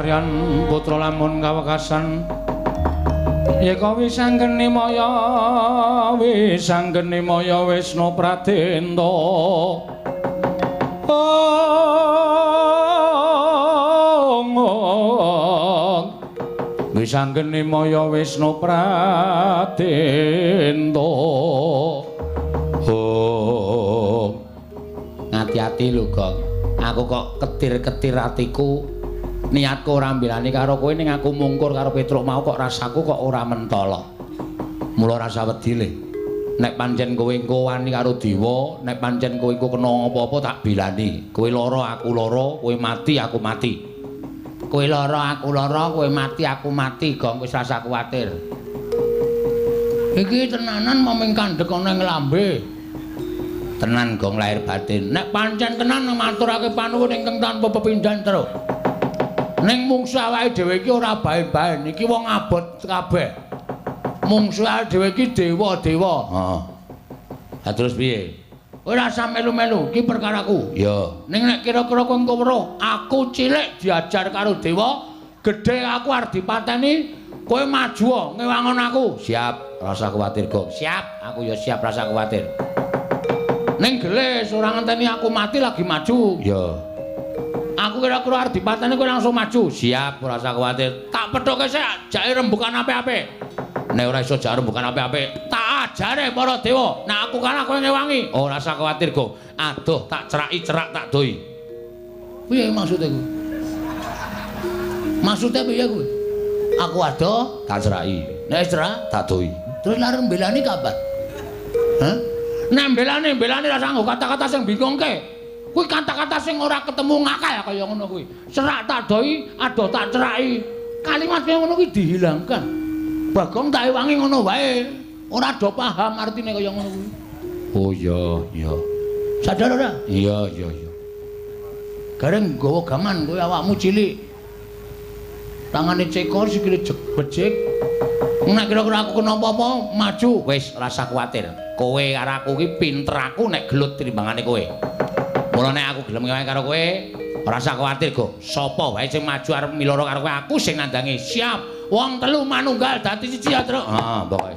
Karyan putra lamun kawekasan yeka wisanggeni maya wisanggeni maya Wisnu Pradenta. Wisanggeni maya Wisnu Pradenta. Oh. Ngati-ati lho, Gong. Aku kok ketir-ketir atiku, niatku ora mbelani karo kowe ning aku mungkur karo Petruk mau kok rasaku kok ora mentala. Mula rasa wedi le. Nek pancen kowe engko wani karo dewa, nek pancen kowe engko kena apa-apa tak belani. Kowe lara aku lara, kowe mati aku mati. Kowe lara aku lara, kowe mati aku mati, Gong, wis rasa kuwatir. Iki tenanan moming kandhek ana ing lambe. Tenan Gong lahir batin. Nek pancen tenan maturake panuwun ingkang tanpa pepindhan, Truk. Ning mungsu awake dhewe iki ora baen-baen, iki wong abot kabeh. Mungsu awake dhewe iki dewa-dewa. Heeh. Ha terus piye? Kowe ora usah melu-melu, iki perkaraku. Ya. Ning nek kira-kira kowe engko weruh aku cilik diajar karo dewa, gedhe aku arep dipateni, kowe maju ngewangon aku. Siap, rasa kuwatir, Gong. Siap, aku ya siap rasa kuwatir. Ning gelis ora ngenteni aku mati lagi maju. Ya. Aku kira-kira arep dipateni kowe langsung maju. Siap, ora usah kuwatir. Tak pethuke sik jake rembukan apik-apik. Nek ora iso jak rembukan apik-apik, tak ajare para dewa. Nek aku kalah kowe ngewangi. Ora usah kuwatir, Gong. Aduh, tak ceraki cerak tak doi. Piye maksude kuwi? Maksude piye kuwi? Aku adoh, tak ceraki. Nek cerak, tak doi. Terus lareng mbelani kapan? Hah? Nek mbelani rasa nggo kata-kata sing bingungke. Kuwi kata-kata sing ora ketemu ngakal kaya ngono kuwi. Cerak tak doi, adoh tak ceraki. Kalimat kaya ngono kuwi dihilangkan. Bagong tak ewangi ngono wae. Ora do paham artine kaya ngono kuwi. Oh iya, iya. Sadar ora? Iya, iya, iya. Gareng nggawa gaman kowe awakmu cilik. Tangane cekor sikile becik. Nek kira-kira aku kena apa-apa, maju. Wis rasa kuwatir. Kowe karo aku iki pinter aku nek gelut timbangane kowe. Mula nek aku gelem ngewangi karo kowe, ora usah kuwatir, Gong. Sapa wae sing maju arep miloro karo kowe, aku sing nandangi. Siap. Wong telu manunggal dadi siji ya, Truk. Heeh, pokoke.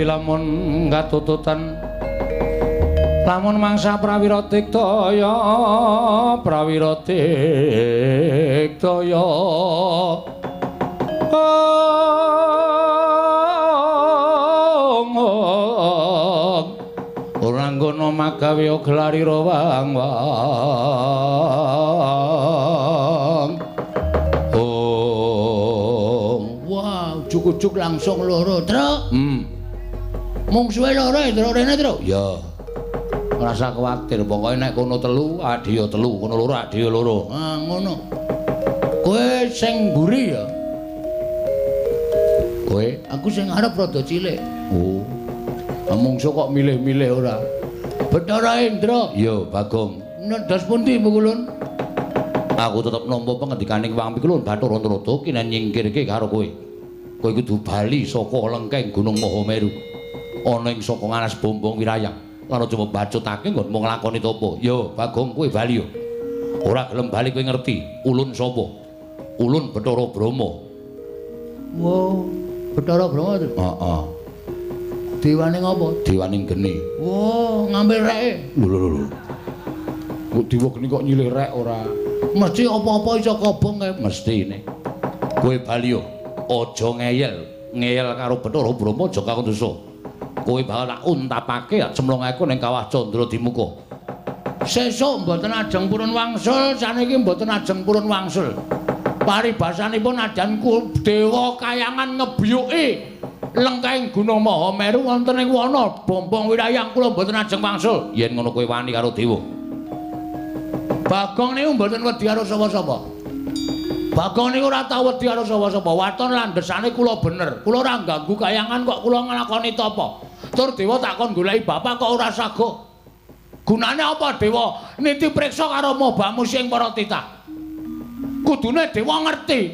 Lamun katututan lamun mangsa prawira diktaya prawira diktaya ora nggono magawe gelarira wang wang. Oh wah, ujug-ujug langsung loro, Truk. Mungsuhe loro, Truk, rene, Truk. Ya. Ora usah kuwatir, pokoke nek kono telu, adhi ya telu, kono loro, adhi ya loro. Ah, ngono. Kowe sing mburi ya. Kowe, aku sing arep rada cilik. Oh. Mungsuh kok milih-milih ora? Bathara Indra. Ya, Bagong. Ndas pundi Pikulun? Aku tetep nampa pengendikaning Wang Pikulun Bathara Antarada kinen nyingkirke karo kowe. Kowe kudu bali saka lengkeng Gunung Mahameru. Ana ing saka ngalas Bombong Wirayang lan aja mbacutake nggonmu nglakoni tapa. Ya, Bagong, kowe bali ya. Ora gelem bali kowe ngerti ulun sapa? Ulun Bathara Brahma. Wo. Bathara Brahma to? Heeh. Dewane ngopo? Dewane geni. Wah, ngambil reke. Lho lho lho. Kok dewa geni kok nyilih rek ora? Mesti apa-apa iso kobong kae. Mestine. Kowe bali yo aja ngeyel, ngeyel karo Bathara Brahma aja kakon dosa. Kowe bakal tak untapake tak cemplungake ning kawah Candra Dimuka. Sesuk mboten ajeng purun wangsul, saniki mboten ajeng purun wangsul. Paribasanipun adan dewa kayangan ngebiyuki lengkahing Gunung Mahameru wonten ing wana Bombong Wirayang kula mboten ajeng wangsul. Yen ngono kowe wani karo dewa. Bagong niku mboten wedi karo sapa-sapa. Bagong niku ora tau wedi karo sapa-sapa. Waton landhesane kula bener. Kula ora ngganggu kayangan kok kula nglakoni tapa. Tur dewa tak kon goleki bapak kok ora sago. Gunane apa dewa niti priksa karo mobamu sing para titah? Kudune dewa ngerti.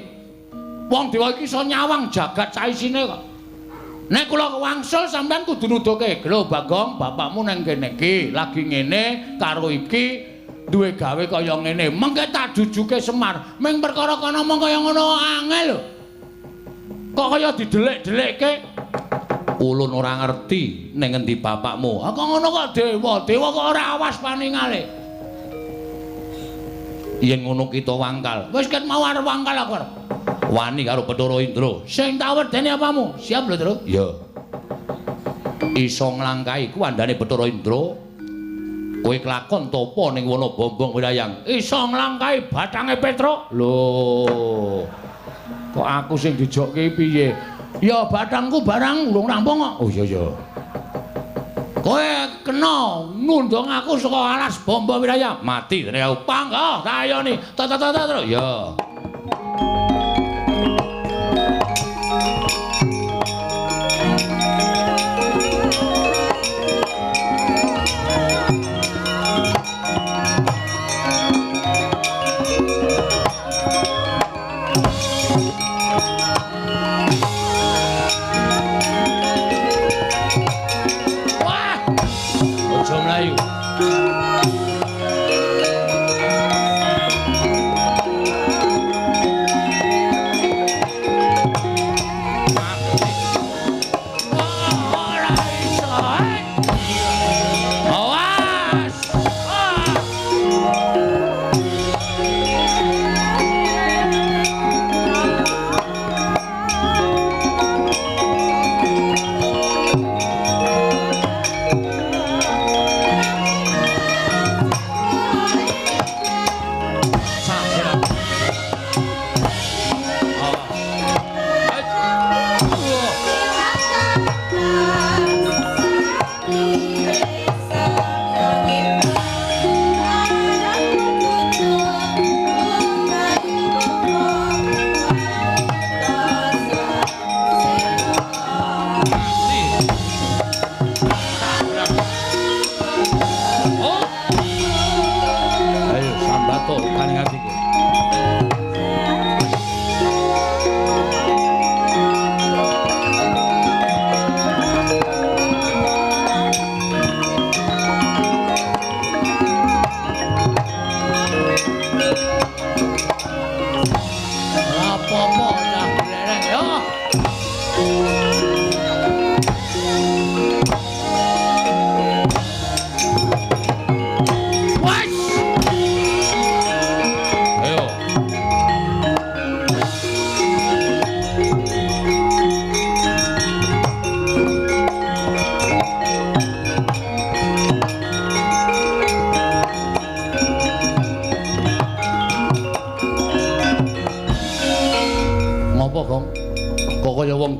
Wong dewa iki iso nyawang jagat saisine kok. Nek kula wangsul sampean kudu nuduhke, "Lho Bagong, bapakmu nang kene iki lagi ngene karo iki duwe gawe kaya ngene." Mengke tak jujuke Semar. Ming perkara kono mung kaya ngono angel lho. Kok kaya didelik-delikke? Ulun ora ngerti ning ngendi bapakmu. Ah kok ngono kok dewa, dewa kok ora awas paningale. Yen ngono kita wangkal. Wis ket mau arep wangkal aku arep. Wani karo Bathara Indra. Sing tak wedeni apamu? Siap lho, Tru. Ya. Iso nglangkahi kuwandane Bathara Indra. Kowe kelakon tapa ning wana Bombong Wirayang. Iso nglangkahi bathange Petruk. Lho. Kok aku sing dijokke piye? Ya bathangku barang urung rampung kok. Oh iya iya. Kowe kena ngundang aku saka alas Bombong Wirayang. Mati dene aku. Panggah tayoni. Ta ta ta ta. Ya.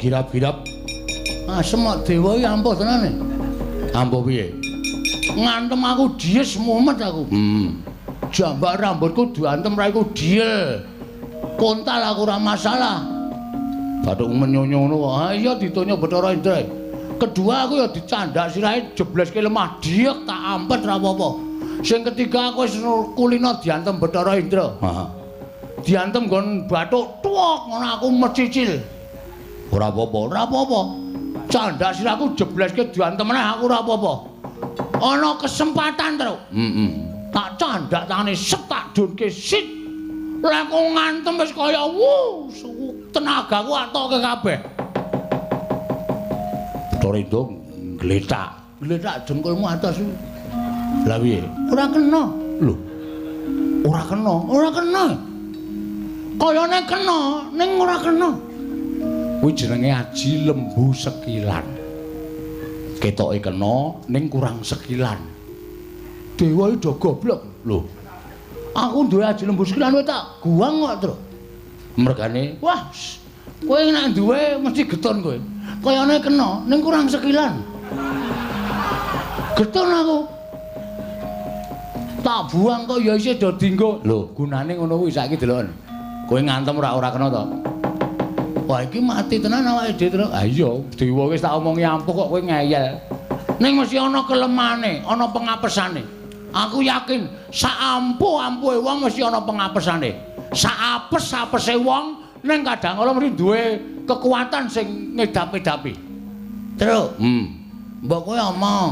Girap-girap. Asem kok dewa iki ampuh tenane. Ampuh piye? Ngantem aku dies mumet aku. Jambak rambutku diantem raiku diel. Kontal aku ora masalah. Bathuk menyonyo ngono kok. Ha iya ditonyo Bathara Indra. Kedua aku ya dicandak sirahe jebleske lemah diek tak ampet ra apa-apa. Sing ketiga aku wis kulino diantem Bathara Indra. Heeh. Diantem nggon bathuk tuwek ngono aku mecicil. Ora apa-apa, ora apa-apa. Candak sirahku jebleske diantem meneh aku ora apa-apa. Ana kesempatan, Tru. Heeh. Tak candak tangane set tak dunke sit. Lek ngantem wis kaya wuh, tenagaku atoke kabeh. Bathara Indra ngletak. Ngletak dengkulmu atas. Lah piye? Ora kena. Lho. Ora kena, ora kena. Kayane kena, ning ora kena. Kuwi jenenge aji lembu sekilan. Ketoke kena ning kurang sekilan. Dewa iki do goblok. Lho. Aku duwe aji lembu sekilan kowe tak guang kok, Tru. Mergane, wah, kowe nek duwe mesti geton kowe. Kayane kena ning kurang sekilan. Geton aku. Tak buang kok ya isih do dinggo. Lho, gunane ngono kuwi saiki deloken. Kowe ngantem ora kena to? Wah, iki mati tenan awake dhewe, Tru. Ha iya, dewa wis tak omongi ampuh kok kowe ngeyel. Ning mesti ana kelemane, ana pengapesane. Aku yakin sak ampuh-ampuhe wong mesti ana pengapesane. Sak apes-apese wong ning kadang kala mesti duwe kekuatan sing ngedap-edapi. Tru, mbok kowe omong.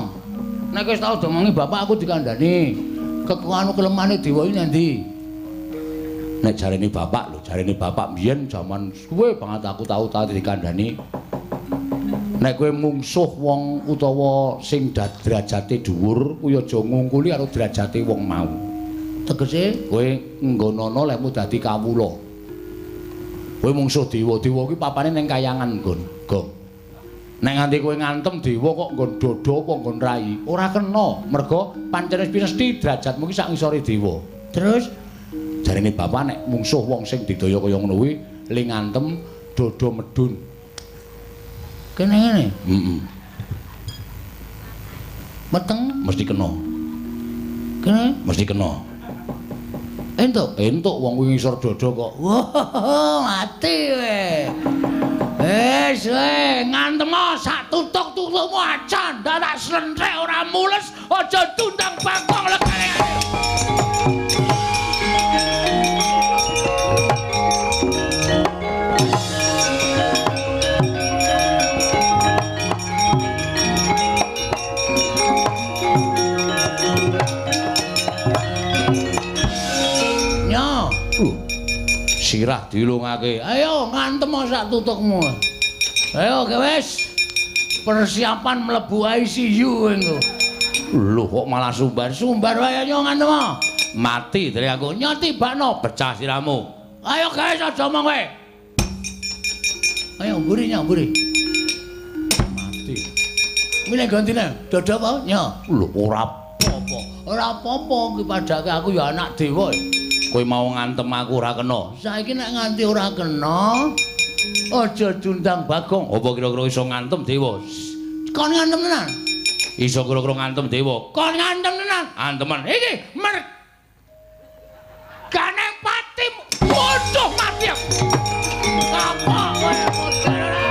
Nek wis tau diomongi bapak aku dikandhani. Kekuatan kelemane dewa iki nang ndi? Nek jarene bapak lho, jarene bapak mbiyen jaman suwe banget aku tau dikandhani. Nek kowe mungsuh wong utawa sing derajate dhuwur, kuwi aja ngungkuli karo derajate wong mau. Tegese kowe nggonono lehmu dadi kawula. Kowe mungsuh dewa, dewa kuwi papane ning kayangan nggon, Gong. Nek nganti kowe ngantem dewa kok nggon dada apa nggon rai, ora kena. Mergo pancen wis mesti derajatmu ki sak ngisore dewa. Terus jarene bapak nek mungsuh wong sing didaya kaya ngono kuwi le ngantem dada medun. Kene ngene. Heeh. Meteng mesti kena. Kene mesti kena. Entuk, entuk wong kuwi ngisor dada kok. Wah, mati kowe. Wis kowe ngantem sak tutuk-tutukmu aja ndak tak slentrek ora mules, aja tundang bangkong legane. Sirah dilungake. Ayo ngantem sak tutukmu. Ayo wis. Persiapan mlebu ICU engko. Lho kok malah sumbar. Sumbar wae ayo ngantem. Mati dari aku. Nyoti bakno pecah sirahmu. Ayo guys aja omong kowe. Ayo mburi nya mburi. Mati. Milih gantine. Dada apa? Nya. Lho ora apa-apa. Ora apa-apa ki padake aku ya anak dewa. Kowe mau ngantem aku ora kena. Saiki nek nganti ora kena, aja diundang Bagong. Apa kira-kira iso ngantem dewa? Kon ngantem tenan. Iso kira-kira ngantem dewa. Kon ngantem tenan. Antemen. Iki mergane pati bodoh mati aku. Apa kowe model ora?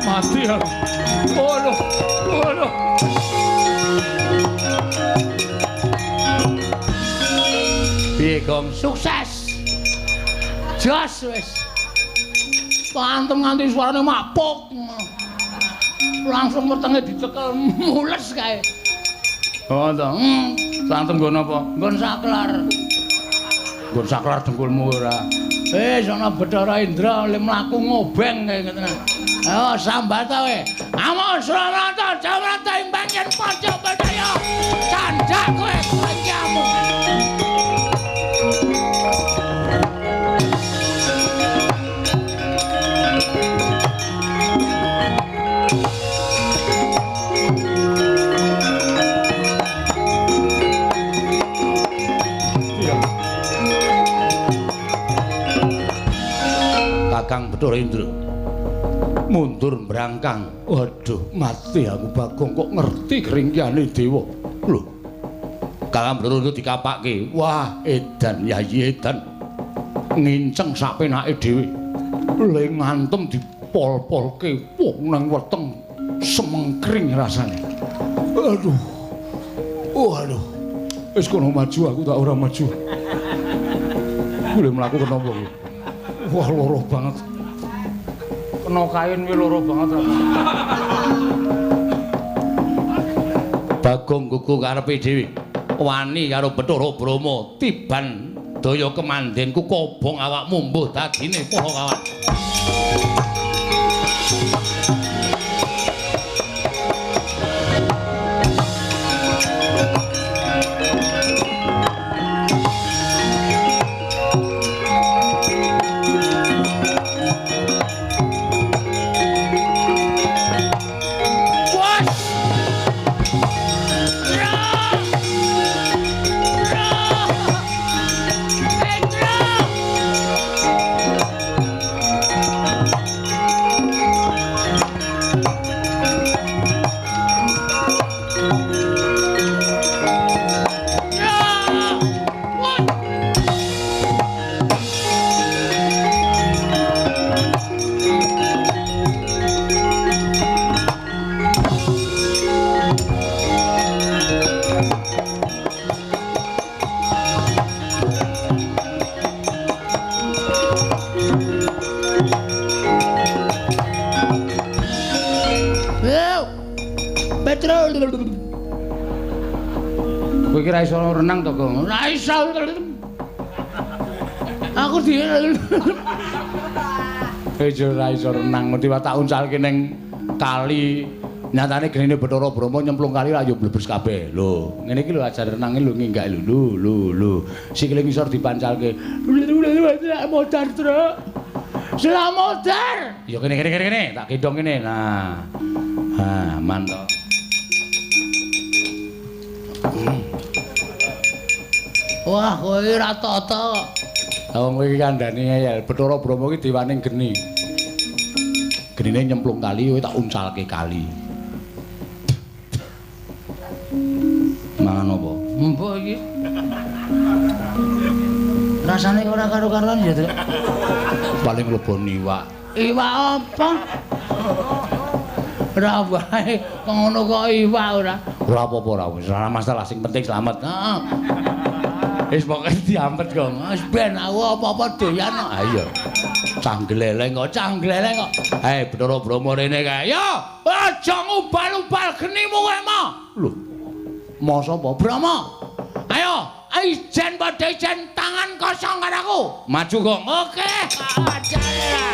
Mati aku. Waduh. Waduh. Piye, Gong? Sukses. Jos wis. Pantem nganti suarane mapuk. Langsung wetenge dicekel mules kae. Oh to. Santem nggon apa? Nggon saklar. Nggon saklar dengkulmu ora. Wis ana Bathara Indra le mlaku ngobeng kae ngene. Ayo sambat kowe. Amo Suramarta, Jamarta ing panggen Pancabadaya. Candhak kowe kancamu. Kakang Bathara Indra mundur mbrangkang. Waduh, mati aku Bagong kok ngerti keringkihane dewa. Lho. Kakang Bathara Indra dikapake. Wah, edan yayi edan. Nginceng sak penake dhewe. Le ngantem dipol-polke wong nang weteng semengkring rasane. Aduh. Waduh. Wis kono maju aku tak ora maju. Boleh mlaku kena apa kuwi? Wah, loro banget. Kena kain kuwi loro banget. Bagong gugu karepe dhewe. Wani karo Bathara Brahma tiban Daya kemandenku kobong awakmu mbuh dadine poho kawan. Kowe iki ra iso renang to, Gong? Ora iso. Aku di ora iso renang, mesti tak uncalke ning kali. Nyatane genine Bathara Brahma nyemplung kali ra yo blebes kabeh. Lho, ngene iki lho ajar renange lho nginggak lho. Lho lho. Sikile ngisor dipancalke. Modar, Truk. Selamoder. Ya kene kene kene, tak gendong kene. Nah. Ha, mantap. Wah, kowe ora tata. Lah wong kowe iki kandhane ngeyel. Bathara Brahma iki dewaning geni. Genine nyemplung kali, kowe tak uncalke kali. Mangan apa? Mbok iki. Rasane ora karo-karuan ya, Truk. Paling lebon iwak. Iwak apa? Ora wae, ngono kok iwak ora. Ora apa-apa ora, wis ora masalah, sing penting slamet. Heeh. Wis pokoke diampet kok. Wis ben aku apa-apa doyan kok. Ha iya. Canggleleng kok, canggleleng kok. Hei Bathara Brahma rene kae. Yo, aja ngubal-ubal genimu kowe mo. Lho. Masa apa? Brahma. Ayo, ijen padha ijen tangan kosong karo aku. Maju kok. Oke. Ajare lah.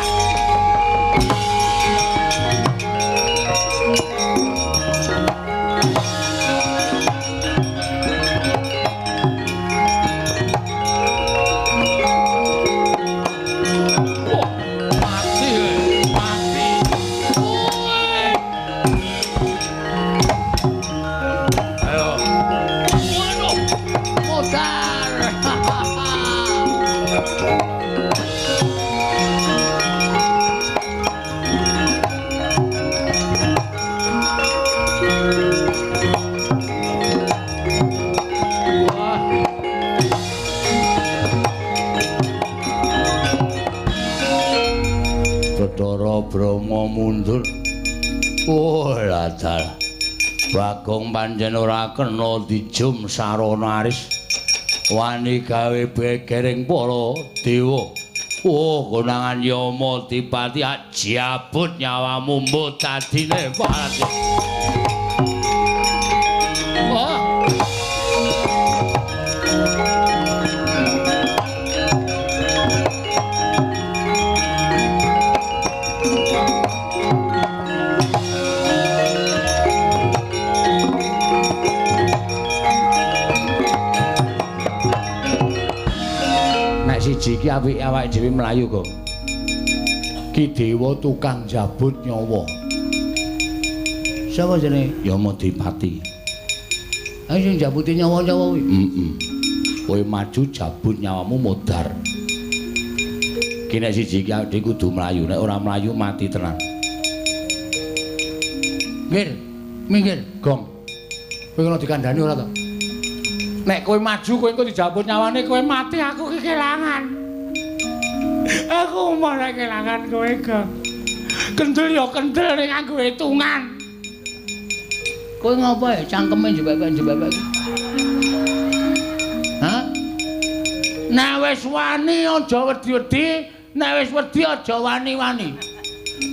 Bathara Brahma mundur. Oh, ladal. Bagong pancen ora kena dijum sarana aris. Wani gawe begering para dewa. Oh, konangan Yama Dipati ajabut nyawamu mbok dadine pati. Wah. Siji iki apike awake dhewe mlayu kok. Ki dewa tukang jabut nyawa. Sapa jenenge? Yama Dipati. Ayo sing jabuti nyawa-nyawa kuwi. Heeh. Kowe maju jabut nyawamu modar. Ki nek siji iki awake dhewe kudu mlayu, nek ora mlayu mati tenan. Minggir, minggir, Gong. Kowe kena dikandhani ora to? Nek kowe maju kowe engko dijabut nyawane kowe mati, aku ki kelangan. Aku malah kelangan kowe, Gong. Kendel ya kendel ning nganggo hitungan. Kowe ngopo ya cangkeme jebek-jebek? Hah? Nek wis wani aja wedi-wedi, nek wis wedi aja wani-wani.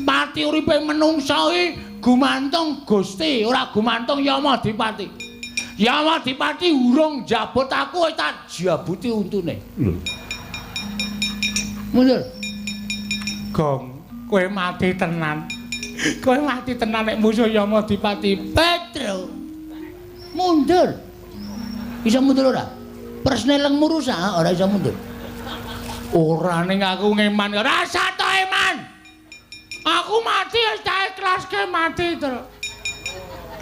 Pati uripe menungsa iki gumantung Gusti, ora gumantung Yama Dipati. Yamadipati urung njabut aku wis tak jabuti untune. Lho. Mundur. Gong, kowe mati tenan. Kowe mati tenan nek musuh Yamadipati. Petro. Mundur. Bisa mundur ora? Persne lengmu rusak, ora iso mundur. Ora ning aku ngeman. Rasa to eman. Aku mati wis tak ikhlaske mati, Tru.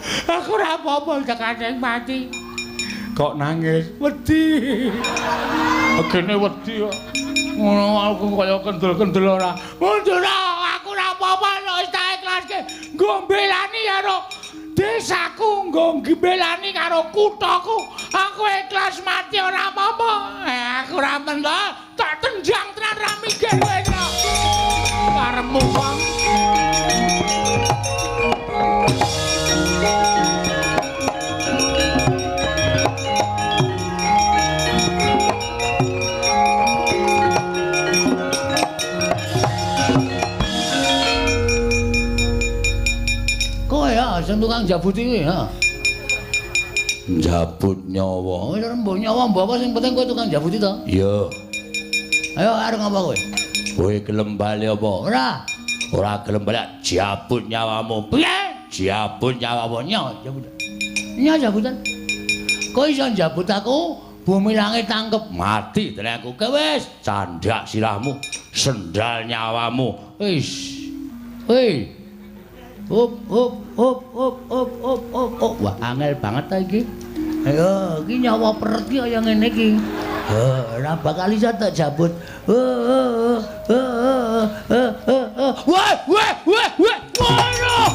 Aku ora apa-apa tekane mati. Kok nangis? Wedi. Begene wedi kok. Ngono aku kaya kendel-kendel ora. Mundur aku ora apa-apa wis tak ikhlaske. Nggo mbelani karo desaku, nggo mbelani karo kuthaku. Aku ikhlas mati ora apa-apa. Aku ora mentho, tak tenjang tenan ra mikir kowe. Karepmu kok. Kowe ya sing tukang jabuti kuwi, ha. Njabut nyawa. Wis ora mbok nyawa mbok apa sing penting kowe tukang jabuti to? Iya. Ayo arep ngapa kowe? Kowe gelem bali apa? Ora. Ora gelem bali jabut nyawamu. Piye? Jabut nyawamu. Nyo, jabut. Nyo jabutan. Kowe iso njabut aku, bumi langit tangkep mati tenan aku. Kowe wis candhak sirahmu, sendal nyawamu. Wis. Hei. Hop hop hop hop hop hop hop hop. Wah, angel banget ta iki. Ayo, iki nyawa peret iki kaya ngene iki. Ora bakal iso tak jabut. Wah, wah, wah, wah. Waduh. Waduh.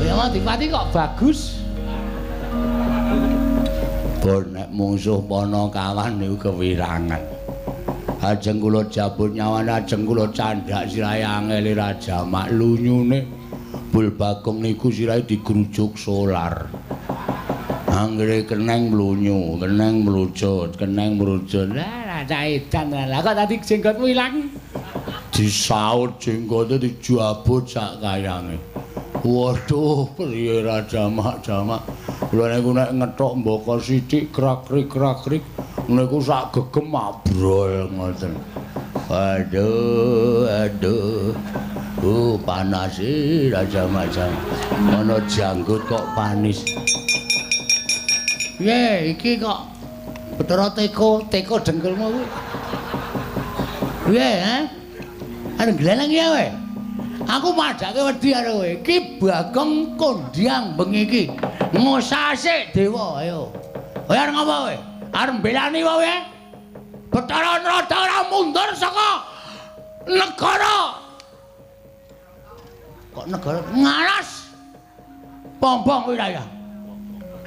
Yamadipati kok bagus. Bon nek mungsuh Panakawan niku kewirangan. Ajeng kula jabut nyawane, ajeng kula candhak sirahe angele Raja Mak lunyune. Bul Bagong niku sirahe digrujuk solar. Anggere keneng mlunyu, keneng mlucut, keneng mlucut. Lah cah edan lah kok tadi jenggotmu ilang. Disaut jenggote dijabut sak kayange. Waduh, priye Raja Mak jamak. Kula niku nek ngethok mbaka sithik krak-krik-krak-krik niku sak gegem abrol ngoten. Aduh, aduh. Panas e Raja Mak jamak. Ana janggut kok panis. Piye iki kok Bathara teko, teko dengkulmu kuwi. Piye, ha? Arep gleleng ya kowe? Aku padhake wedi karo kowe. Iki Bagong kondhang bengi iki. Ngosase dewa, ayo. Kowe arep ngapa kowe? Arep mbelani kowe? Bathara Narada ora mundur saka negara. Kok negara ngaras? Pombong wilayah.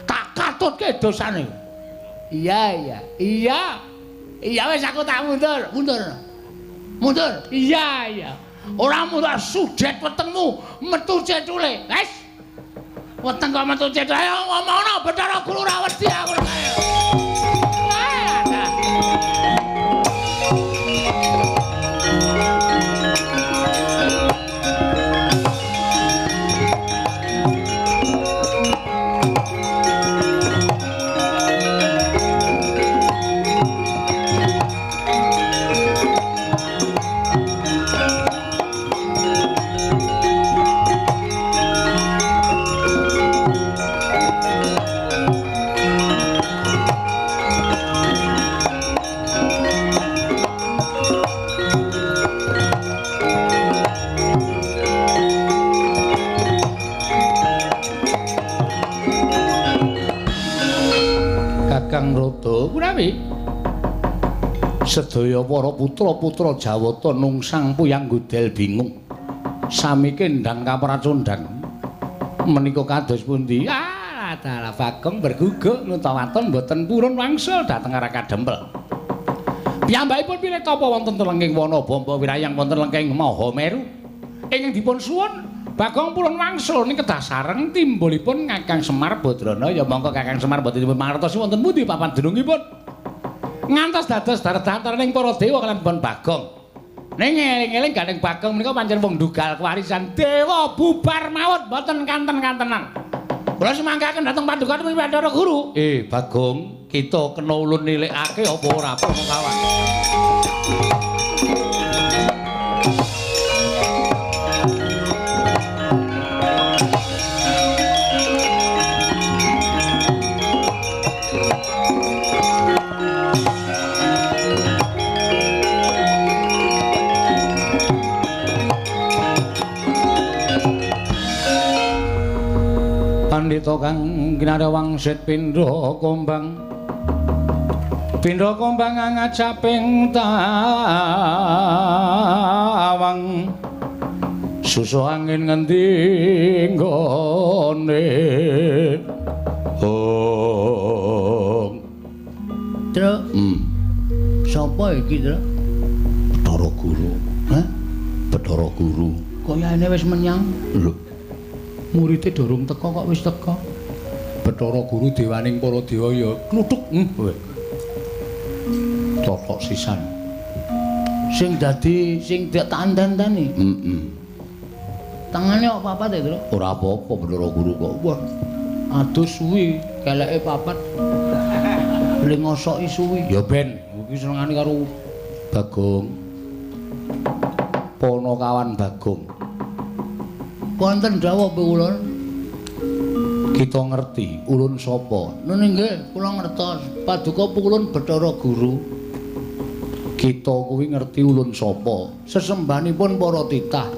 Tak katutke dosane. Iya, iya. Iya. Iya wis aku tak mundur. Mundur. Mundur. Iya, iya. Ora mundur sudet wetengmu metu cethule. Wis. Weteng kok metu cethule. Ayo ngomongno Bathara Guru ora wedi aku ayo. Kakang Rada punawi sedaya para putra-putra Jawata nungsang puyang godel bingung sami kendang kapracondang menika kados pundi? Ah, dalah Bagong berguguk nutawaton mboten purun wangsul dhateng arah kadempel. Piyambakipun pilih tapa wonten telenging wana bamba wirayang wonten lengking Mahameru ingkang dipun suwun Bagong purun wangsul ning kedah sareng timbulipun Kakang Semar Badrana. Ya monggo Kakang Semar boten dipun mangertosi wonten pundi papan dunungipun. Ngantos dados datar-dataring para dewa kaliyan Bon Bagong. Ning eling-eling gandeng Bagong menika pancen wong ndugal kewarisan dewa bubar mawon boten kanten-kantenan. Kula sumanggaken dhateng paduka Bathara Guru. Bagong, kita kena ulun nilikake apa ora apa kawan. Pandhita kang kinarya wangsit pindha kombang. Pindha kombang ngajaping tawang. Susu angin ngendi nggone. Ong. Truk. Sapa iki, Truk? Bathara Guru. Hah? Bathara Guru. Kayane wis menyang. Lho. Murite durung teka kok wis teka. Bathara Guru dewaning para dewa ya kluthuk. Kowe. Totok sisan. Sing dadi sing tak tanteni. Heeh. Tangane kok papat ya, Truk? Ora apa-apa Bathara Guru kok. Wah. Adus suwi, keleke papat. Le ngosoki suwi. Ya ben, iki senengane karo Bagong. Ponokawan Bagong. Wonten dawuh kula. Kita ngerti ulun sapa? Nun nggih, kula ngertos. Paduka pulun Bathara Guru. Kita kuwi ngerti ulun sapa? Sesembahanipun para titah.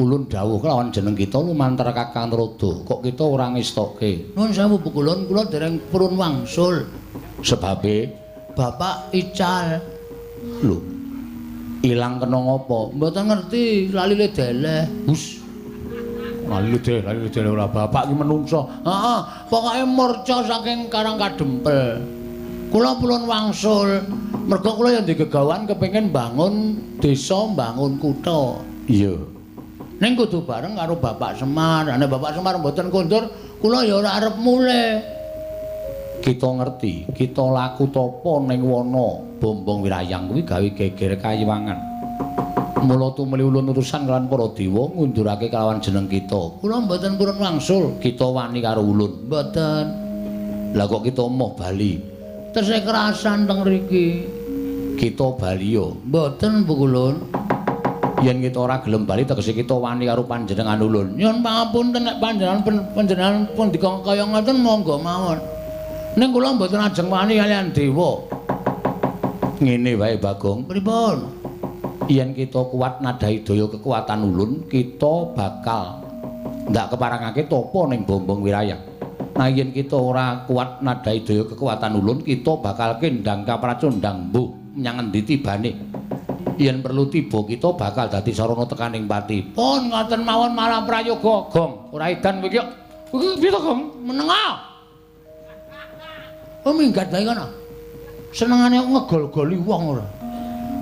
Ulun dawuh kelawan jeneng kita lumantar Kakang Rodo. Kok kita ora ngestoke? Nun sewu pukulun, kula dereng purun wangsul. Sebabe Bapak ical. Lho. Ilang kena ngopo? Mboten ngerti, lali le deleh. Hus. Lali dele ora bapak iki menungso. Heeh, pokoke murca saking Karang Kadempel. Kula purun wangsul. Mergo kula ya ndek gegawan kepengin bangun desa, bangun kutha. Iya. Ning kudu bareng karo Bapak Semar. Nek Bapak Semar mboten kondur, kula ya ora arep mulih. Kita ngerti, kita laku tapa ning wana Bombong Wirayang kuwi gawe geger kayiwangan. Mula tumuli ulun urusan kelawan para dewa ngundurake kelawan jeneng kita. Kula mboten purun wangsul, kita wani karo ulun. Mboten. Lah kok kita moh bali? Tesih kerasan teng mriki. Kita bali yo. Mboten Bu Kulun. Yen kita ora gelem bali tegese kita wani karo panjenengan ulun. Nyuwun pangapunten nek panjenengan pundika kaya ngoten monggo mawon. Ning kula mboten ajeng wani kaliyan dewa. Ngene wae Bagong. Pripun? Yen kita kuat nadhahi daya kekuatan ulun, kita bakal ndak keparangake tapa ning Bombong Wirayang. Nah yen kita ora kuat nadhahi daya kekuatan ulun, kita bakal kendang kapracundang mbuh menyang endi tibane. Yen perlu tiba kita bakal dadi sarana tekaning pati. Pun ngoten mawon malah prayoga, Gong. Ora edan kowe iki. Kowe piye to, Gong? Menenga. Oh minggat bae kono. Senengane ngegol-goli wong ora.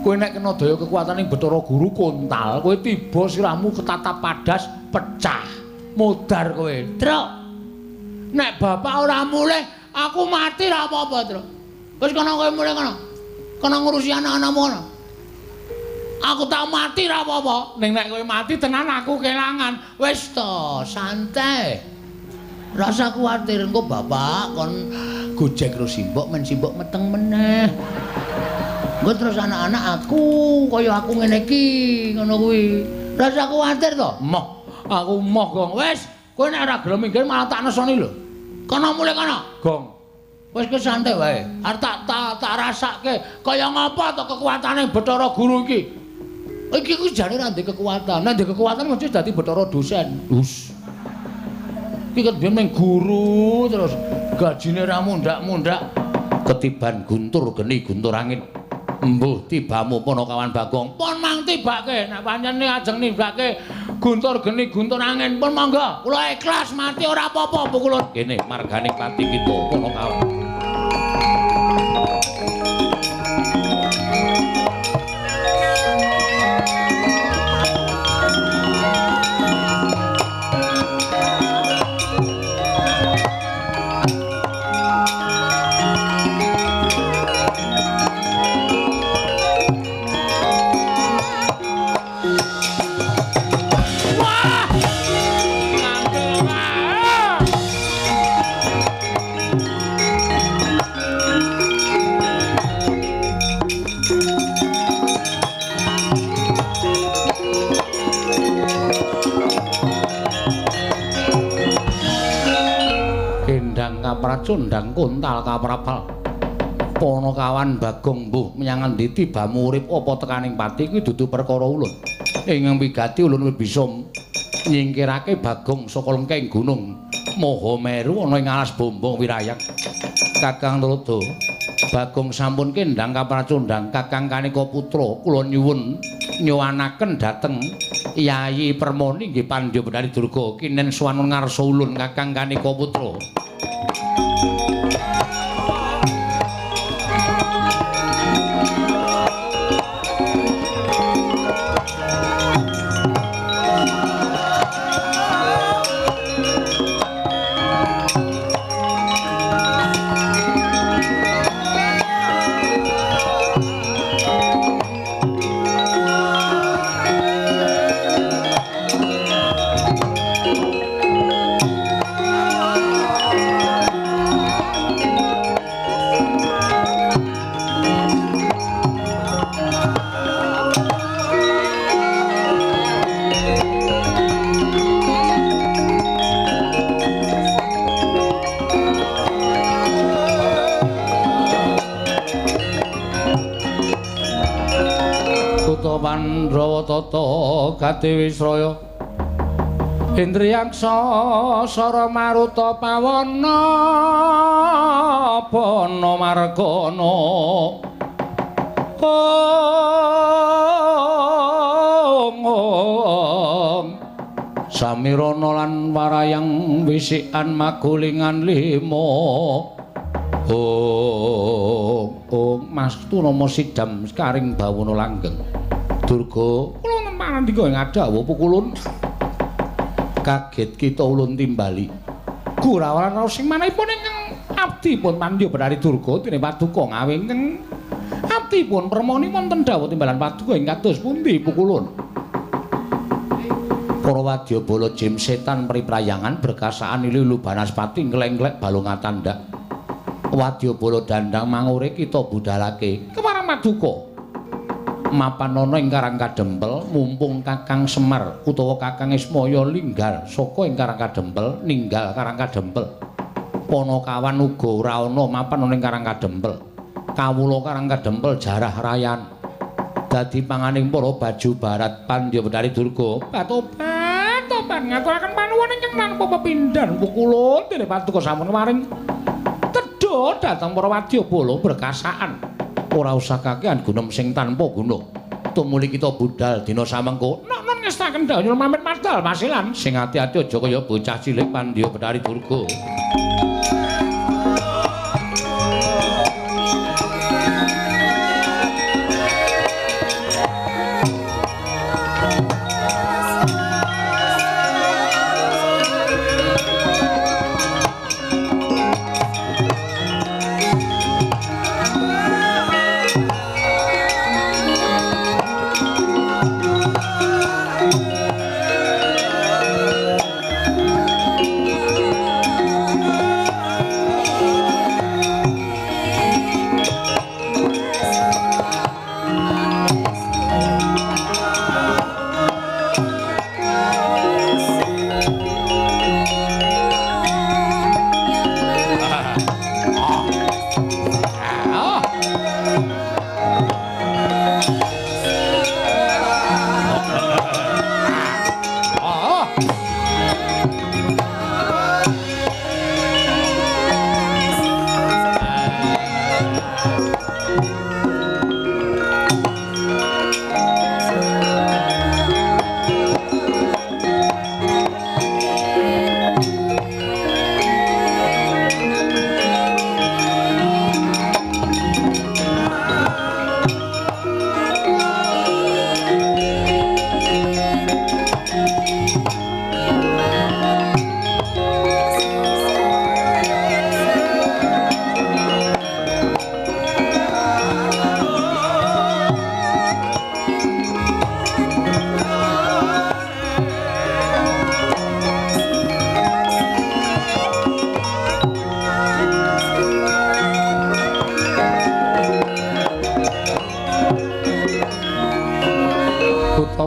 Kowe nek kena daya kekuatane Bathara Guru kontal, kowe tiba sirahmu ketatap padas pecah. Modar kowe. Truk. Nek bapak ora mulih, aku mati ra apa-apa, Truk. Wis kono kowe mulih kono. Kono ngurusi anak-anakmu kono. Aku tak mati ra apa-apa. Ning nek kowe mati tenan aku kelangan. Wis to, santai. Rasa kuwatir engko bapak kon gojek karo simbok men simbok meteng meneh. Engko terus anak-anak aku kaya aku ngene iki ngono kuwi. Rasa kuwatir to? Moh, aku moh, Gong. Wis, kowe nek ora gelem minggir malah tak nesoni lho. Kono mulih kono. Gong. Wis ke santai wae. Arep tak rasake kaya ngapa to kekuatane Bathara Guru iki. Iki ku jane ora ndek kekuatan. Nek ndek kekuatan mesti dadi Bathara dosen. Hus. Iki kan biyen mung guru terus gajine ra mundhak-mundhak. Ketiban guntur geni guntur angin. Mbuh tibamu Ponokawan Bagong. Pun mang tibake nek pancen ajeng nibake guntur geni guntur angin pun monggo. Kula ikhlas mati ora apa-apa pukulun. Kene margane pati kita Ponokawan. kapracundang kontal kaprapal. Panakawan Bagong mbuh menyang endi tibamu urip apa tekaning pati kuwi dudu perkara ulun. Ingkang wigati ulun bisa nyingkirake Bagong saka lengking gunung Mahameru ana ing alas Bombong Wirayang. Kakang Tuladha, Bagong sampun kendhang kapracundang Kakang Kanika putra kula nyuwun nyuwanaken dhateng Yayi Permoni nggih Pandya Bethari Durga kinen suwanun ngarsa ulun Kakang Kanika putra. Pandhawa tata Kadewi Sraya Indriyaksa Sara Maruta Pawana Bana Margana Om Om Samirana lan warayang wisikan magulingan lima. Om Om Mastu nama sidam karing bawana langgeng. Durga kula nempanandika ing adhawuh pukulun kaget kita ulun timbali. Gurawaran raos sing manahipun ingkang abdipun Pandya Bethari Durga dene paduka ngawe ingkang abdipun permoni wonten dawuh timbalan paduka ing kados pundi pukulun. Para wadyabala jim setan priprayangan berkasaan ilu banaspati nglengglek balung atandak. Wadyabala dandang mangure kita budalake kemarang paduka. Mapan ana ing Karang Kadempel mumpung Kakang Semar utawa Kakang Ismaya linggal saka ing Karang Kadempel ninggal Karang Kadempel. Panakawan uga ora ana mapan ana ing Karang Kadempel. Kawula Karang Kadempel jarah rayan. Dadi panganing para baju barat Pandya Bethari Durga. Batobat-tobat ngaturaken panuwun ingkang tanpa pepindhan pukulun dene paduka sampun kemaring tedha dhateng para wadyabala berkasaan. Ora usah kakehan gunem sing tanpa guna. Tumuli kita budal dina samengko. Nok non ngestaken dawuh nyuwun pamit madal masilan. Sing ati-ati aja kaya bocah cilik Pandya Bethari Durga.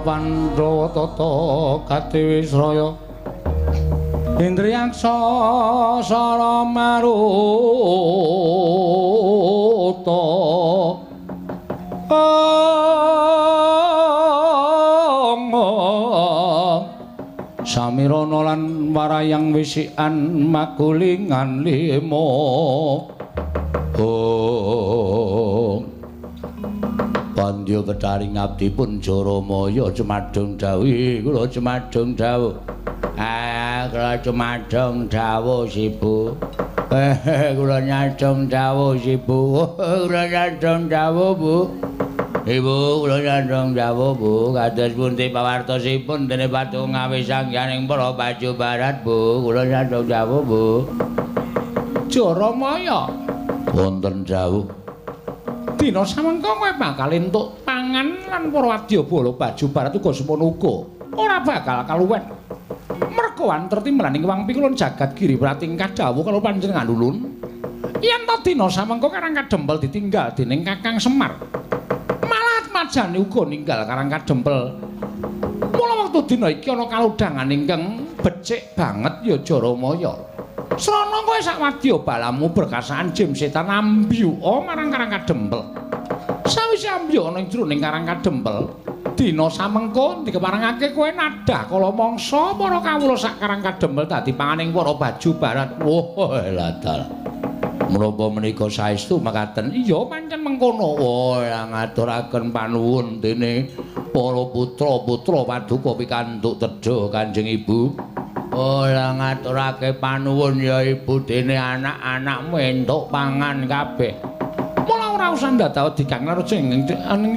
Pandhawa tata Kadewi Sraya Indriyaksa sara maruta Samirana lan warayang wisikan magulingan limo. Oh. Pandya Bethari ngabdi pun Jaramaya cumadung dawuh kula cumadung dawuh. Ah, kula cumadung dawuh Sibu. Kula nyadong dawuh Sibu. Kula nyadong dawuh Bu. Ibu kula nyandhong dawuh Bu, kados pundi pawartosipun dene patung ngawi sangyaning para baju barat Bu, kula nyandhong dawuh Bu. Jaramaya wonten dawuh. Dina samengko kowe bakal entuk pangan lan para wadyabala baju barat uga semono uga. Ora bakal kaluwen. Merga wanter timlaning wang pikulun jagat giri pratingkah dawuh karo panjenengan ulun. Yen to dina samengko Karang Kadempel ditinggal dening Kakang Semar. Majane uga ninggal Karang Kadempel. Mula wektu dina iki ana kalodhangan ingkang becik banget ya Jaramaya. Srana kowe sak wadya balamu berkasaan jim setan ambyuka marang Karang Kadempel. Sawise ambyuk ana ing jroning Karang Kadempel, dina samengko dikeparengake kowe nadah kala mangsa para kawula sak Karang Kadempel dadi panganing para baju barat. Wah, ladal. Menapa menika saestu mekaten? Iya pancen mengkono. Oh, ngaturaken panuwun dene para putra-putra paduka pikantuk tedha Kanjeng Ibu. Oh, ngaturake panuwun ya Ibu dene anak-anakmu entuk pangan kabeh. Mula ora usah ndadak digang raja ing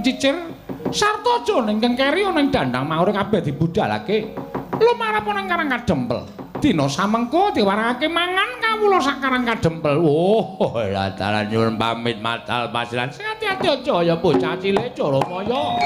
cicir sarta aja ning keri ana ing dandang maure kabeh dibudalake. Lumarep ana ing Karang Kadempel. Dina samengko diwarangake mangan kawula sak Karang Kadempel. Oh, ladalan nyuwun pamit madal pasiran. Sing ati-ati aja ya bocah cilik Jaramaya.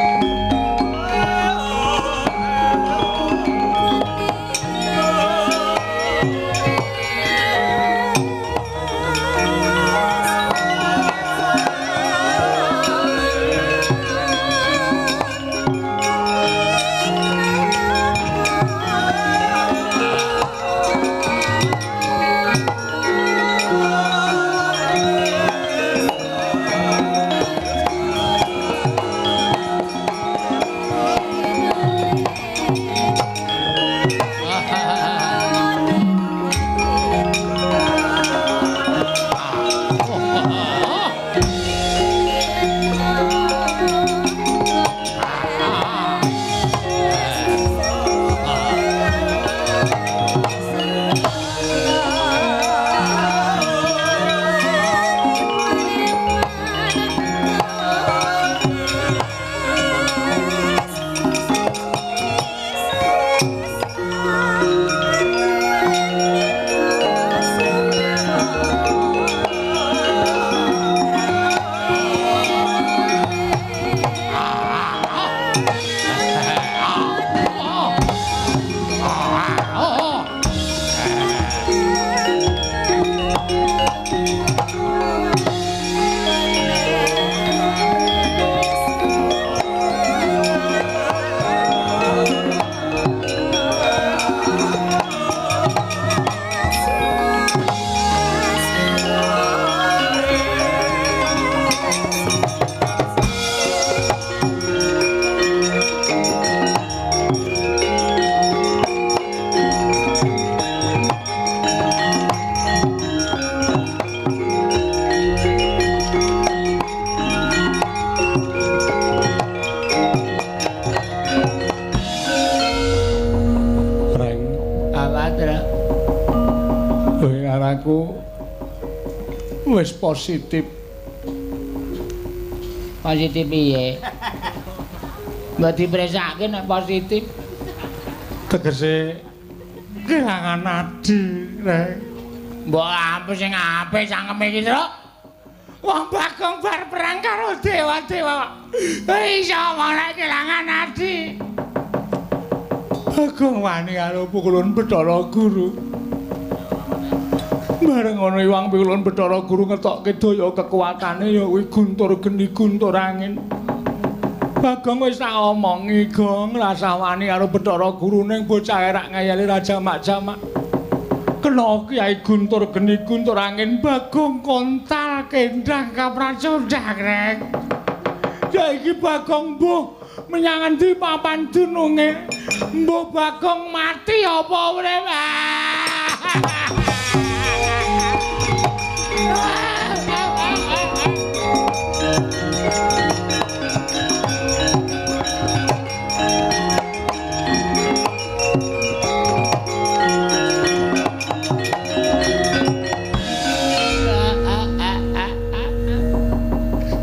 Wis positif. Positif piye? Mbok dipresake nek positif. Tegese kelangan adi, Rek. Mbok ampun sing apik cangkeme iki, Truk. Wong Bagong bar perang karo dewa-dewa. Iso ora kelangan adi. Bagong wani karo pukulun Bathara Guru. Bareng ana Iwang Pikulun Bathara Guru ngetokke daya kekuatane ya kuwi guntur geni guntur angin. Bagong wis tak omongi, Gong, rasah wani karo Bathara Guru ning bocah rak ngayali raja mak-jamak. Kena Kyai Guntur geni guntur angin Bagong kontal kendang kapracundang rek. Ya iki Bagong mbuh menyang endi papan dununge? Mbuh Bagong mati apa urip?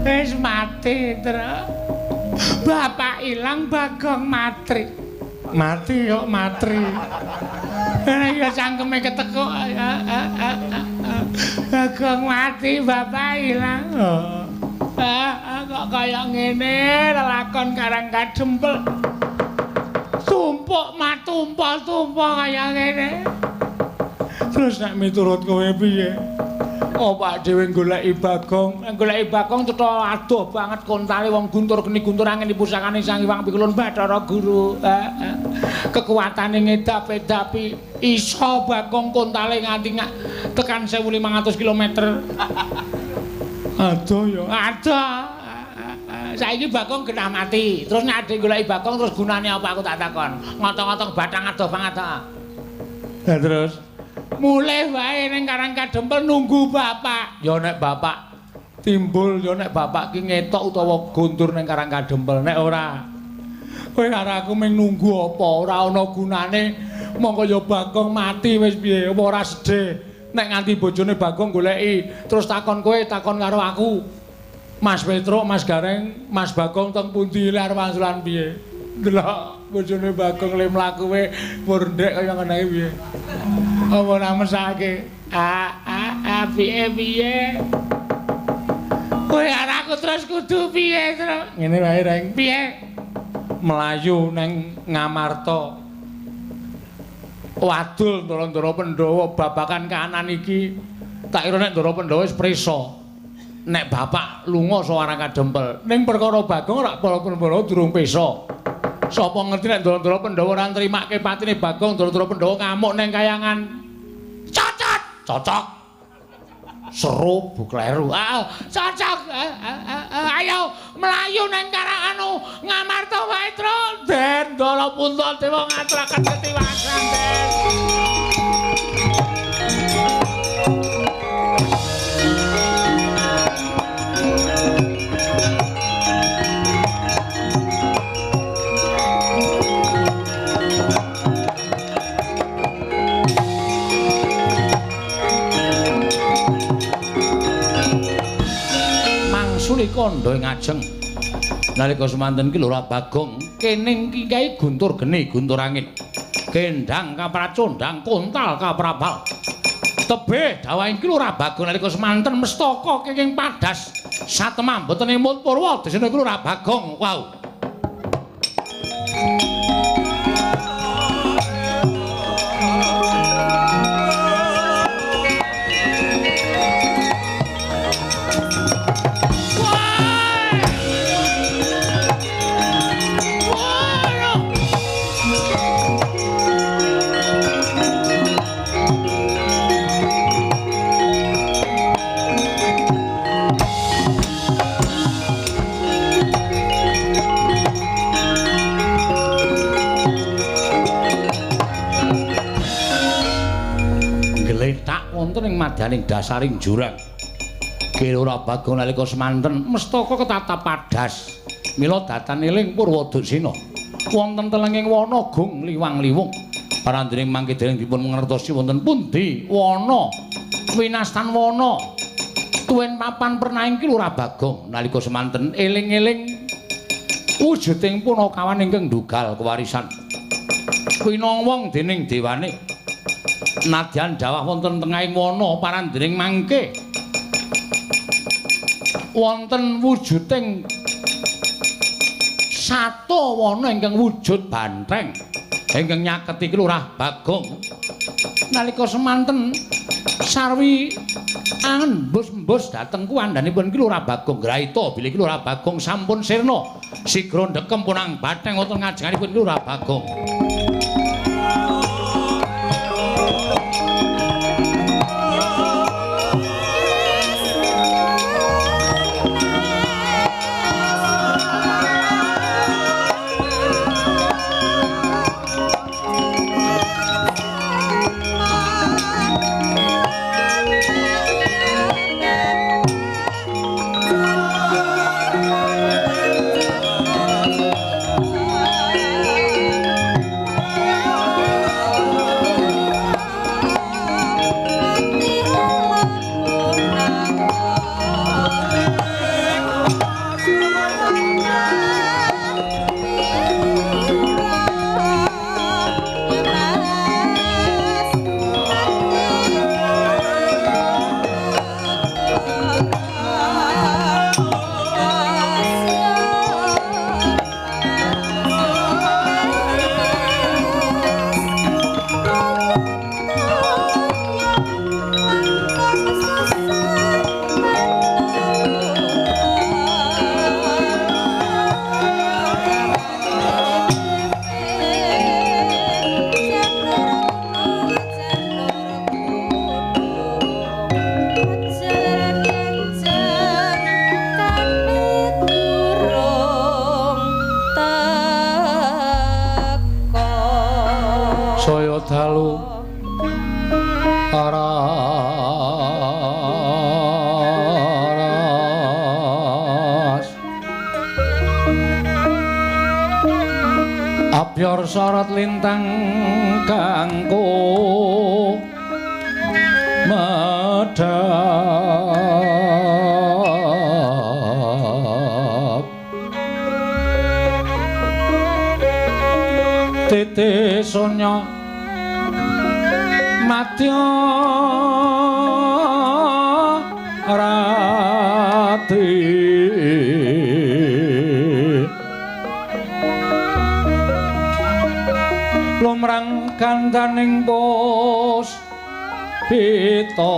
Wis mati, Tru. Bapak ilang Bagong matri. Mati kok matri. Ya cangkeme ketekuk. Bagong mati, bapak ilang. Kok kaya ngene lelakon Karang Kadempel. Tumpuk matumpah-tumpah kaya ngene. Terus nek miturut kowe piye? Opak dhewe goleki Bagong, goleki Bagong cetha adoh banget kontale wong Guntur geni guntur angin pusakane Sang Hyang Pikulun Bathara Guru. Kekuatane ngedap-edapi iso Bagong kontale nganti tekan 1500 km. Adoh ya, adoh. Saiki Bagong genah mati. Terus nek adek goleki Bagong terus gunane apa aku tak takon. Ngotong-ngotong bathang adoh banget ta. Lah terus mulih wae ning Karang Kadempel nunggu bapak. Ya nek bapak timbul, ya nek bapak ki ngetok utawa guntur ning Karang Kadempel. Nek ora, kowe karo aku mung nunggu apa? Ora ana gunane. Mongko ya Bagong mati wis piye? Apa ora sedih nek nganti bojone Bagong goleki terus takon kowe, takon karo aku. Mas Petruk, Mas Gareng, Mas Bagong teng pundi arep wangsulan piye? Delok bojone Bagong le mlaku we murndek kaya ngene iki piye? Apa ora mesake? Piye piye? Kowe karo aku terus kudu piye, Tru? Ngene wae, Reng. Piye? Mlayu nang Ngamarta. Wadul Ndara-ndara Pandhawa babakan kahanan iki. Tak kira nek Ndara Pandhawa wis prisa. Nek bapak lunga saka Karang Kadempel, ning perkara Bagong rak para Pandhawa durung pesa. Sapa ngerti nek Ndara-ndara Pandhawa ora nrimake patine Bagong, Ndara-ndara Pandhawa ngamuk ning kayangan. Cocot, cocok. Seru bu kleru. Cocok. Ayo mlayu nang Karang anu Ngamarta wae, Tru. Den Ndara Puntadewa ngaturaken ketiwasan, Den. Kandha ing ajeng nalika semanten ki Lurah Bagong kening Kyai Guntur geni guntur angin kendang kapracondang kontal kaprabal tebih dawahing ki Lurah Bagong nalika semanten mestaka kenging padas satemah mboten emut purwa desane ki Lurah Bagong. Wow. Wonten ing madyaning dasaring jurang. Ki Lurah Bagong nalika semanten mestaka ketatap padas. Mila datan eling Purwaduksina. Wonten telenging wana gung liwang-liwung. Parandene mangke dereng dipun mangertosi wonten pundi wana winastan wana. Tuwin papan pernahing Ki Lurah Bagong nalika semanten eling-eling wujuding punakawan ingkang ndugal kewarisan. Winongwong dening dewane. Nadyan dawah wonten tengahing wana parandring mangke wonten wujuding sato wana ingkang wujud banteng ingkang nyaketi Lurah Bagong nalika semanten sarwi angembus-embus dhateng kuwandhanipun Ki Lurah Bagong graita bilih Ki Lurah Bagong sampun sirna sigra ndekem punang banteng wonten ngajenganipun Ki Lurah Bagong. Aras Abyor sorot lintang kangko medhap titi sunya madya rati lumrang kandaning pos pita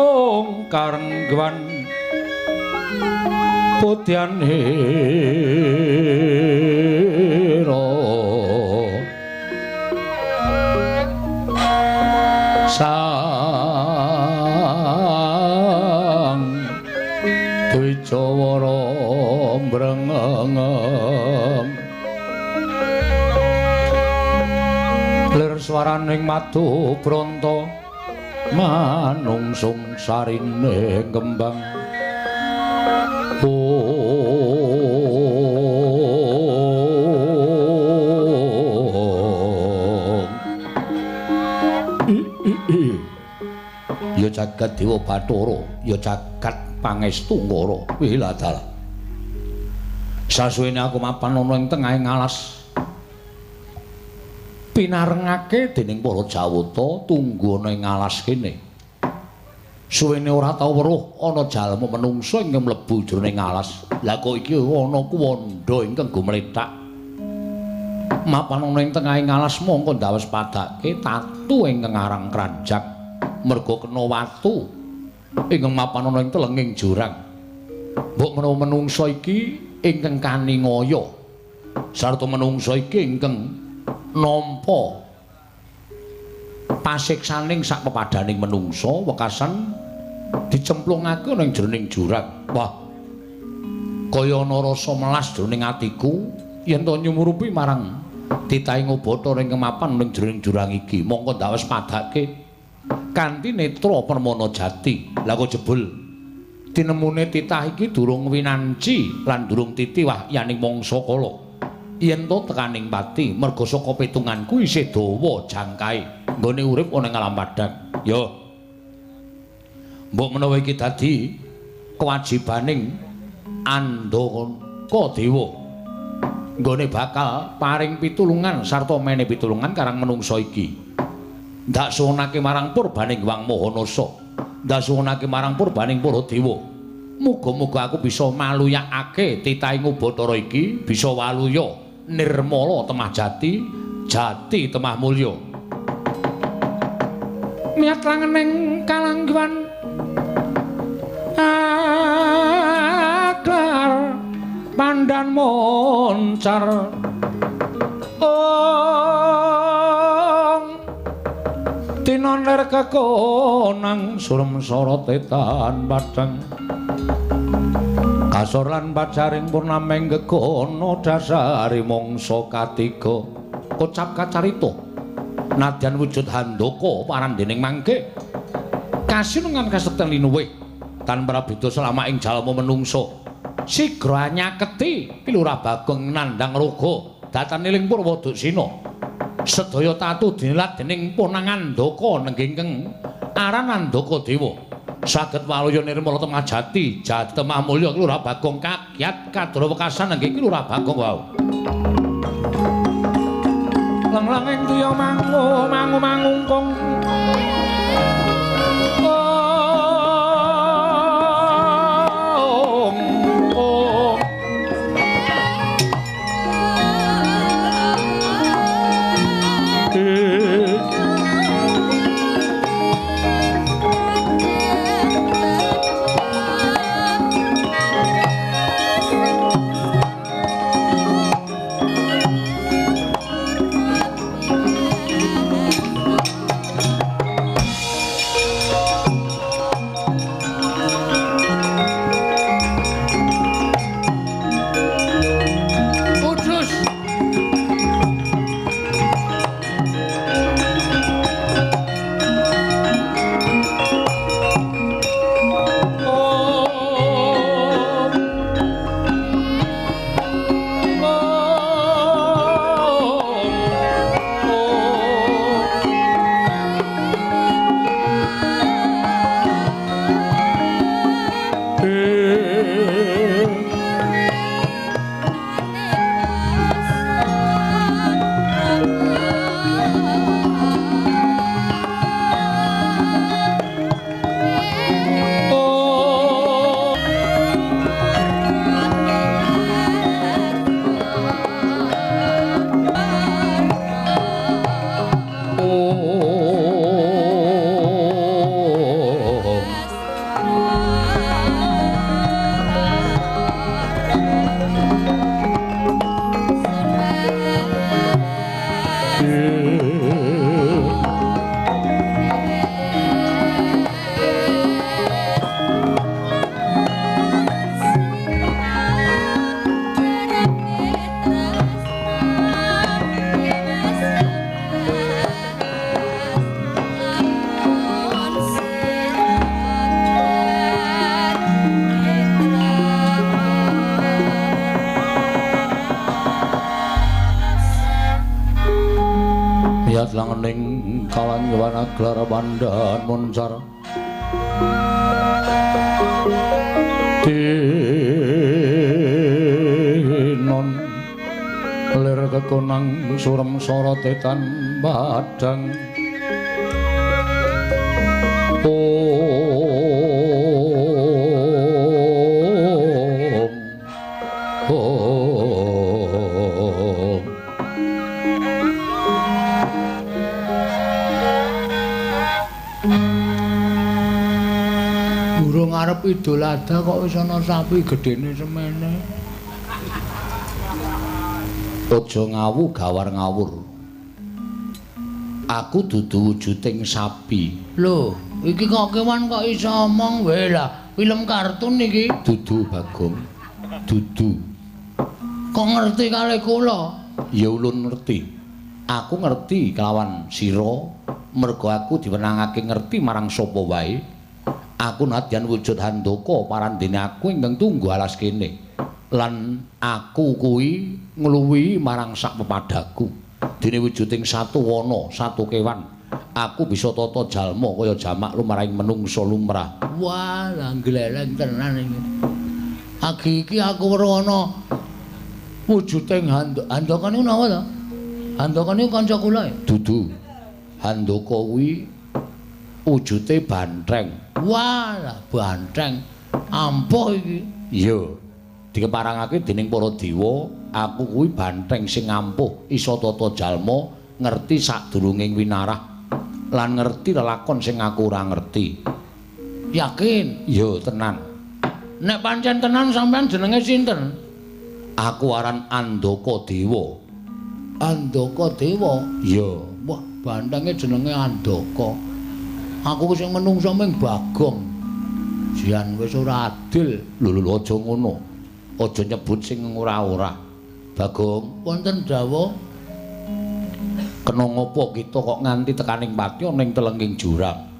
kong karengwan putyan hira sang Dwijawara mbrengeng lir swaraning madu bronto manungsung sarine kembang. Ya jagat Dewa Bathara, ya jagat Pangestu Ngara. Wiladala. Sasuwene aku mapan ana ing tengahing alas. Pinarengake dening para Jawata tunggu ana ing alas kene. Suwene ora tau weruh ana jalma menungsa ingkang mlebu jroning alas. Lah kok iki ana kuwandha ingkang gumlethak. Mapan ana ing tengahing alas mongko ndawes padake tatu ingkang aran kranjak. Merga kena watu ingkang mapan ana ing telenging jurang. Mbok menawa menungsa iki ingkang kaningaya sarta menungsa iki ingkang nampa pasiksaning sak pepadaning menungsa wekasan dicemplungake ana ing jroning jurang. Wah, kaya ana rasa melas jroning atiku yen to nyumurupi marang titahing Bathara ingkang mapan ing jroning jurang iki. Mongko ndawes padake kanthi netra permana jati. Lah kok jebul tinemune titah iki durung winanci lan durung titi wahyaning mangsa kala. Yen to tekaning pati merga saka pitunganku isih dawa jangkae nggone urip ana ing alam padhang. Yo, mbok menawa iki dadi kewajibaning Andaka Dewa nggone bakal paring pitulungan sarta mene pitulungan karang menungsa iki. Ndak suwunake marang purbaning Hyang Mahanasa, ndak suwunake marang purbaning para dewa. Muga-muga aku bisa maluyakake titahing Bathara iki, bisa waluya nirmala temah jati, jati temah mulya. Miat langening kalangguan aklar pandan moncar ong tinoner kekonang surem sorote tan padhang kasor lan pacaring purnameng gegono dasari mangsa katiga kocap kacarita nadyan wujud handaka parandening mangke kasinungan kasekten linuwih tan prabeda selama ing jalma menungsa sigra nyaketi Ki Lurah Bagong nandhang raga datane ing Purwaduksina. Sedaya tatu dinilat dening Ponang Andaka nenggingkeng aran Andaka Dewa. Saged waluya nirmala temah jati, jati temah mulya Ki Lurah Bagong kagyat kadra wekasan nenggih Ki Lurah Bagong wau. Lenglenging tuya mangu mangu mangungkung langening kawan gawana gelar pandan moncar tinon lir kekonang surem sorote tan padang. Om Om. Burung arep Idul Adha kok wis ana sapi gedene semene. Aja ngawu gawar ngawur. Aku dudu wujuding sapi. Lho, iki kok kewan kok iso omong wae lah. Film kartun iki. Dudu Bagong. Dudu. Kok ngerti kalih kula? Ya ulun ngerti. Aku ngerti kelawan sira mergo aku diwenangake ngerti marang sapa wae. Aku nadyan wujud Handaka parandene aku ingkang tunggu alas kene. Lan aku kuwi ngluwihi marang sak pepadaku. Dene wujuding satu wana, satu kewan, aku bisa tata jalma kaya jamak lumrahing menungsa lumrah. Wah, lah gleleng tenan iki. Agi iki aku weruh ana wujuding Handaka niku napa to? Handaka niku kanca kula. Dudu. Handaka kuwi wujute bantheng. Wah, lah bantheng. Ampuh iki. Iya. Dikeparangake dening para dewa, aku kuwi bantheng sing ampuh, iso tata jalma, ngerti sadurunging winarah lan ngerti lelakon sing aku ora ngerti. Yakin? Iya, tenan. Nek pancen tenan sampean jenenge sinten? Aku aran Andaka Dewa. Andaka Dewa? Iya. Wah, banthenge jenenge Andaka. Aku sing menungso ming Bagong. Jian wis ora adil. Lho lho aja ngono. Aja nyebut sing ora-ora. Bagong, wonten dawuh. Kena ngopo kita kok nganti tekaning pati ana ing telenging jurang?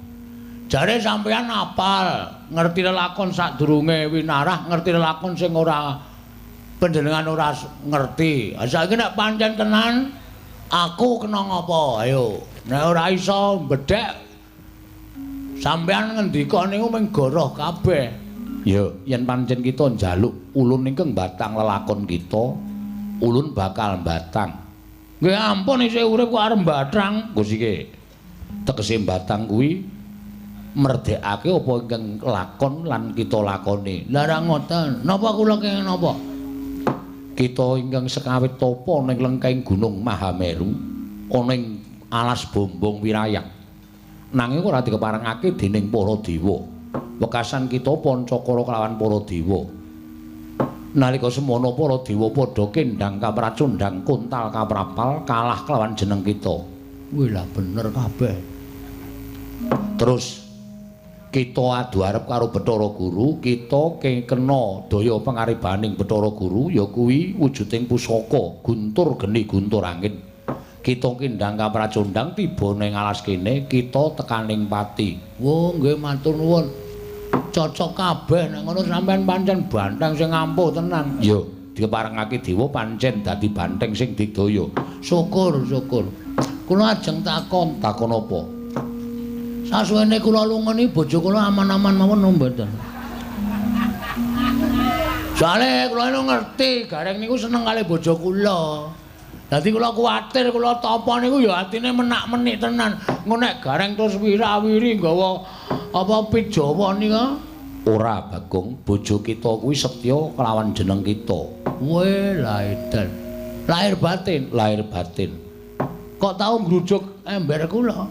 Jare sampeyan apal, ngerti lelakon sadurunge winarah, ngerti lelakon sing ora panjenengan ora ngerti. Saiki nek pancen tenan aku kena ngopo? Ayo, nek ora iso mbedhek sampeyan ngendika niku mung goroh kabeh. Ya, yen pancen kita njaluk ulun ingkang batang lelakon kita, ulun bakal batang. Nggih ampun isih urip kok arep batang. Nggo sike. Tegese batang kuwi merdekake apa ingkang lakon lan kita lakoni. Lah ra ngoten. Napa kula kenging napa? Kita ingkang sekawit tapa ning lengkeng Gunung Mahameru, ana ing alas Bombong Wirayang. Nanging ora dikeparengake dening para dewa. Wekasan kita pancakara kelawan para dewa. Nalika semono para dewa padha kendhang kapracundhang kuntal kaprapal kalah kelawan jeneng kita. Wih lah bener kabeh. Terus kita adu arep karo Bathara Guru, kita kena daya pangaribaning Bathara Guru ya kuwi wujuding pusaka guntur geni guntur angin. Kita kendhang kapracundhang tiba ning alas kene, kita tekaning pati. Wo nggih matur nuwun. Cocok kabeh nek ngono sampean pancen banteng sing ampuh tenan. Iya, dikeparengake dewa pancen dadi banteng sing digdaya. Syukur, syukur. Kula ajeng takon, takon apa? Sasuwene kula lunga niki bojo kula aman-aman mawon napa mboten? Soale kula niku ngerti Gareng niku seneng kalih bojo kula. Dadi kula kuwatir kula tapa niku ya atine menak-menik tenan. Engko nek Gareng terus wirawiri nggawa apa pit Jawa nika? Ora, Bagong, bojo kita kuwi setya kelawan jeneng kita. Weh, lah edan. Lahir batin, lahir batin. Kok tau ngrujuk ember kula?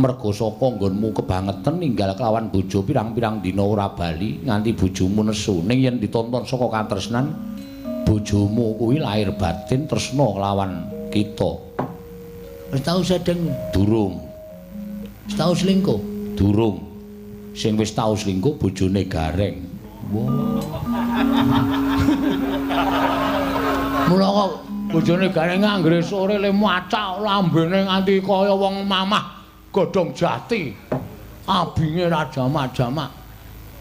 Mergo saka nggonmu kebangetan ninggal kelawan bojo pirang-pirang dina ora bali nganti bojomu nesu. Ning yen ditonton saka katresnan bojomu kuwi lahir batin tresna kelawan kita. Wis tau sedeng? Durung. Wis tau selingkuh? Durung. Sing wis tau selingkuh bojone Gareng. Wah. Mula kok bojone Gareng anggere sore le macak lambene nganti kaya wong mamah godhong jati. Abinge ra jamak-jamak.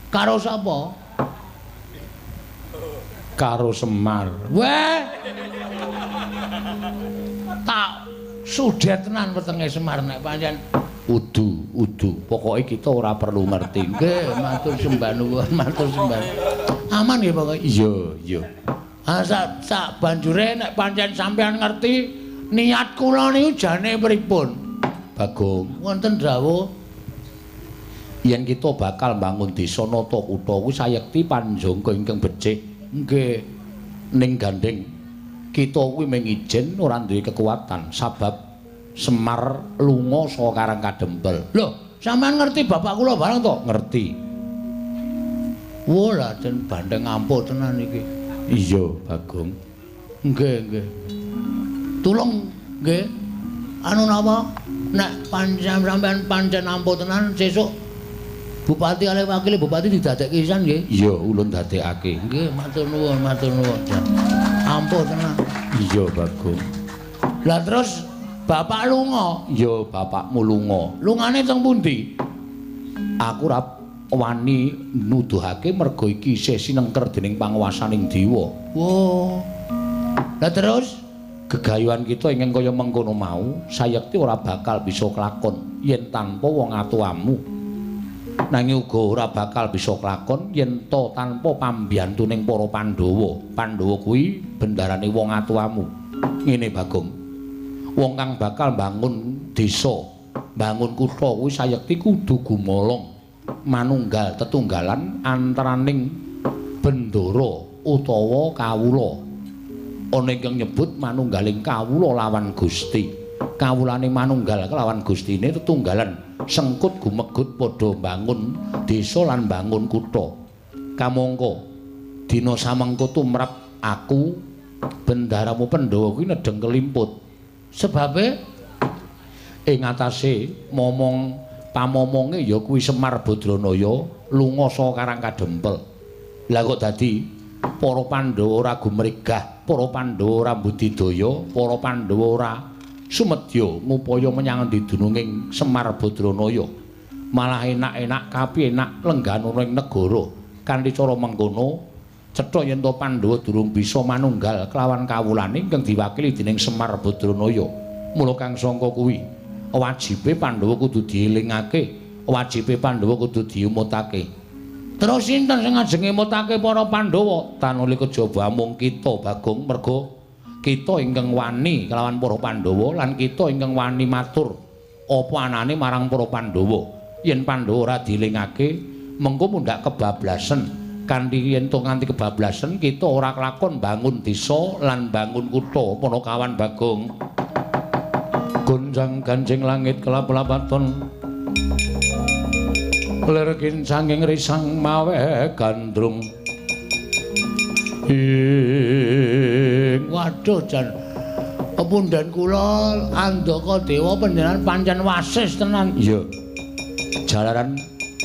Karo sapa? Karo Semar. Weh. Tak Sudet tenan wetenge Semar nek pancen udu, udu. Pokoke kita ora perlu ngerti. Nggih, matur sembah nuwun, matur sembah. Aman nggih pokoke. Iya, iya. Ah sak banjure nek pancen sampean ngerti niat kula niku jane pripun? Bagong, wonten dawuh yen kita bakal mbangun desa nata kutha kuwi sayekti panjangka ingkang becik. Nggih. Ning gandeng kita kuwi mung ijen ora duwe kekuatan sabab Semar lunga saka Karang Kadempel. Lho, sampean ngerti bapak kula bareng to? Ngerti. Wah, lah den bandeng ampuh tenan iki. Iya, Bagong. Nggih, nggih. Tulung nggih. Anu napa? Nek pancen sampean pancen ampuh tenan sesuk bupati kalih wakile bupati didadekke pisan nggih. Iya, ulun dadekake. Nggih, matur nuwun, matur nuwun. Ampuh tenan. Iya, Bagong. Lah terus bapak lunga? Iya, bapakmu lunga. Lungane teng pundi? Aku ora wani nuduhake merga iki isih sinengker dening panguwasaning dewa. Wah. Lah terus gegayuhan kita ingkang kaya mengkono mau sayekti ora bakal bisa kelakon yen tanpa wong atuamu. Nanging uga ora bakal bisa kelakon yen ta tanpa pambiyantuning para Pandhawa. Pandhawa kuwi bendarane wong atuamu. Ngene Bagong. Wong kang bakal mbangun desa, mbangun kutha kuwi sayekti kudu gumolong manunggal tetunggalan antaraning bendara utawa kawula. Ana ingkang nyebut manunggaling kawula lawan Gusti. Kawulane manunggal kelawan Gustine tetunggalan sengkut gumegut padha mbangun desa lan mbangun kutha. Kamangka dina samengko tumrap aku bendaramu Pandhawa kuwi nedheng kelimput. Sebabe ing atase momong pamomonge ya kuwi Semar Badranaya lunga saka Karang Kadempel. Lah kok dadi para Pandhawa ora gumregah, para Pandhawa ora budidaya, para Pandhawa ora sumedya ngupaya menyang endi dununging Semar Badranaya. Malah enak-enak kapi enak lengganana ing negara. Kanthi cara mengkono cetha yen to Pandhawa durung bisa manunggal kelawan kawulane ingkang diwakili dening Semar Badranaya. Mula kang sangka kuwi wajibe Pandhawa kudu dielingake, wajibe Pandhawa kudu diumutake. Terus sinten sing ajeng ngemutake para Pandhawa? Tanuli kejaba amung kita Bagong, merga kita ingkang wani kelawan para Pandhawa lan kita ingkang wani matur apa anane marang para Pandhawa. Yen Pandhawa ora dielingake, mengko mundhak kebablasen. Kanthi yen to nganti kebablasen kita ora kelakon bangun desa lan bangun kutha. Panakawan Bagong. Gonjang ganjing langit kelap-lapaton lir kincanging risang mawe gandrung. Ing waduh jan pepundhen kula Andaka Dewa panjenengan pancen wasis tenan. Iya. Jalaran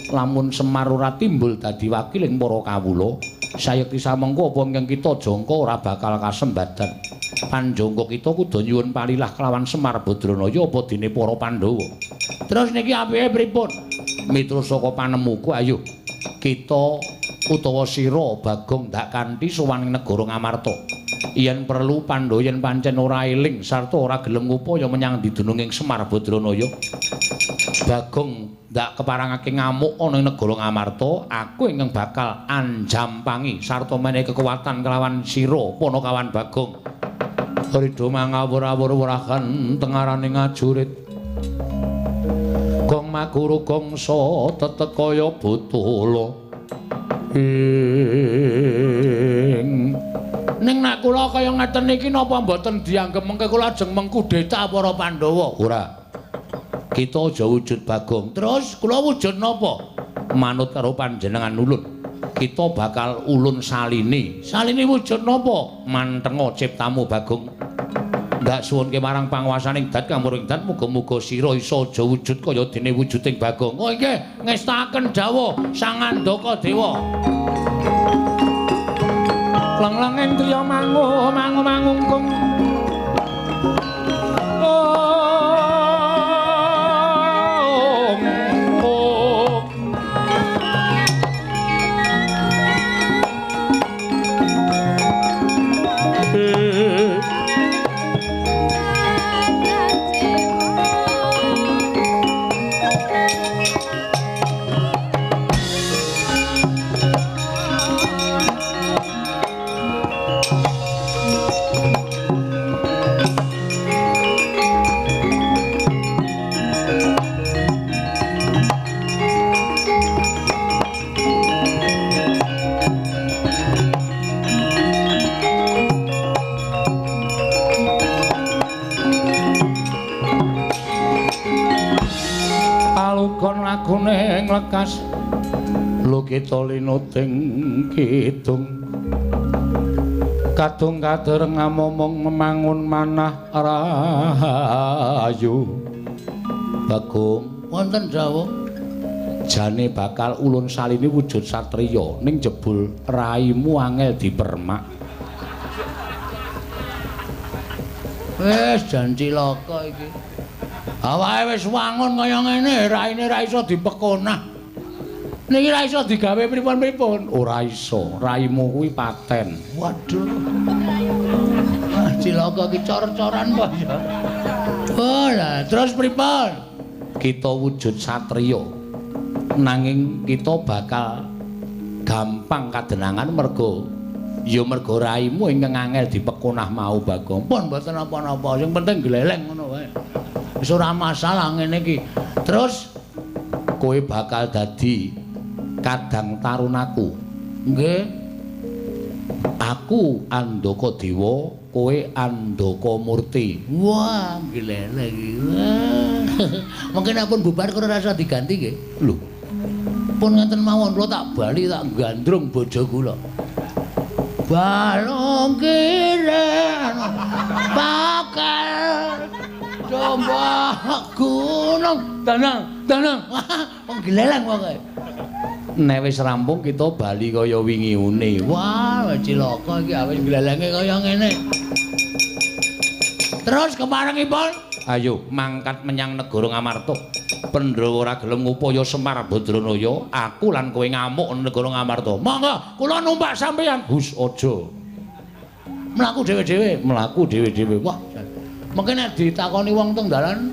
lamun Semar ora timbul dadi wakiling para kawula, sayekti samengko apa ingkang kita jangka ora bakal kasembadan. Panjangka kita kudu nyuwun palilah kelawan Semar Badranaya apa dene para Pandhawa. Terus niki apike pripun? Mitra saka panemuku ayo kita utawa sira Bagong ndak kanthi sowan ing negara Ngamarta. Yen perlu Pandhawa yen pancen ora eling sarta ora gelem ngupaya menyang didununging Semar Badranaya, Bagong ndak keparangake ngamuk ana ing negara Ngamarta, aku ingkang bakal anjampangi sarta menehi kekuatan kelawan sira Panakawan Bagong. Ridho mangawur-awur wrahan tengaraning ngajurit. Gong maguru gongsa tetek kaya botolo. Ing ning nek kula kaya ngeten iki napa mboten dianggep mengke kula ajeng mengkudeta para Pandhawa? Ora. Kita aja wujud Bagong. Terus kula wujud napa? Manut karo panjenengan ulun. Kita bakal ulun salini. Salini wujud napa? Mantenga ciptamu Bagong. Ndak suwunke marang panguwasaning dat kamuring dat muga-muga sira iso aja wujud kaya dene wujuding Bagong. Oh nggih, ngestakaken dawuh Sang Andaka Dewa. Lang-langing triya mangu mangu mangungkung. pamungkas Lukita linuting kidung kadung kadereng amomong memangun manah rahayu. Bagong wonten dawuh jane bakal ulun salini wujud satriya ning jebul raimu angel dipermak. Wis jan cilaka iki. Awake wis wangun kaya ngene, raine ra iso dipekonah. Niki ra iso digawe pripun-pripun. Ora iso, raimu kuwi paten. Waduh. Ah, cilaka iki cor-coran kok ya. Oh, lah terus pripun? Kita wujud satriya. Nanging kita bakal gampang kadenangan mergo ya mergo raimu ingkang angel dipekonah mau Bagong. Pun mboten napa-napa, sing penting gleleng ngono wae. Wis ora masalah ngene iki. Terus kowe bakal dadi kadang tarunaku. Nggih. Aku Andaka Dewa, kowe Andaka Murti. Wah, gleleng iki. Mungkin ampun bubar kula rasa diganti nggih. Lho. Pun ngeten mawon kula tak bali tak gandrung bojo kula. Balung kiren bakal domba gunung tenang tenang. Wong gleleng pokoke. Nek wis rampung kita bali kaya wingi une. Wah, cilaka iki awis glelenge kaya ngene. Terus keparengipun ayo mangkat menyang negara Ngamarta. Pandhawa ora gelem ngupaya Semar Badranaya, aku lan kowe ngamuk negara Ngamarta. Monggo, kula numpak sampeyan. Hus aja. Mlaku dhewe-dhewe, mlaku dhewe-dhewe. Wah, mungkin nek ditakoni wong teng dalan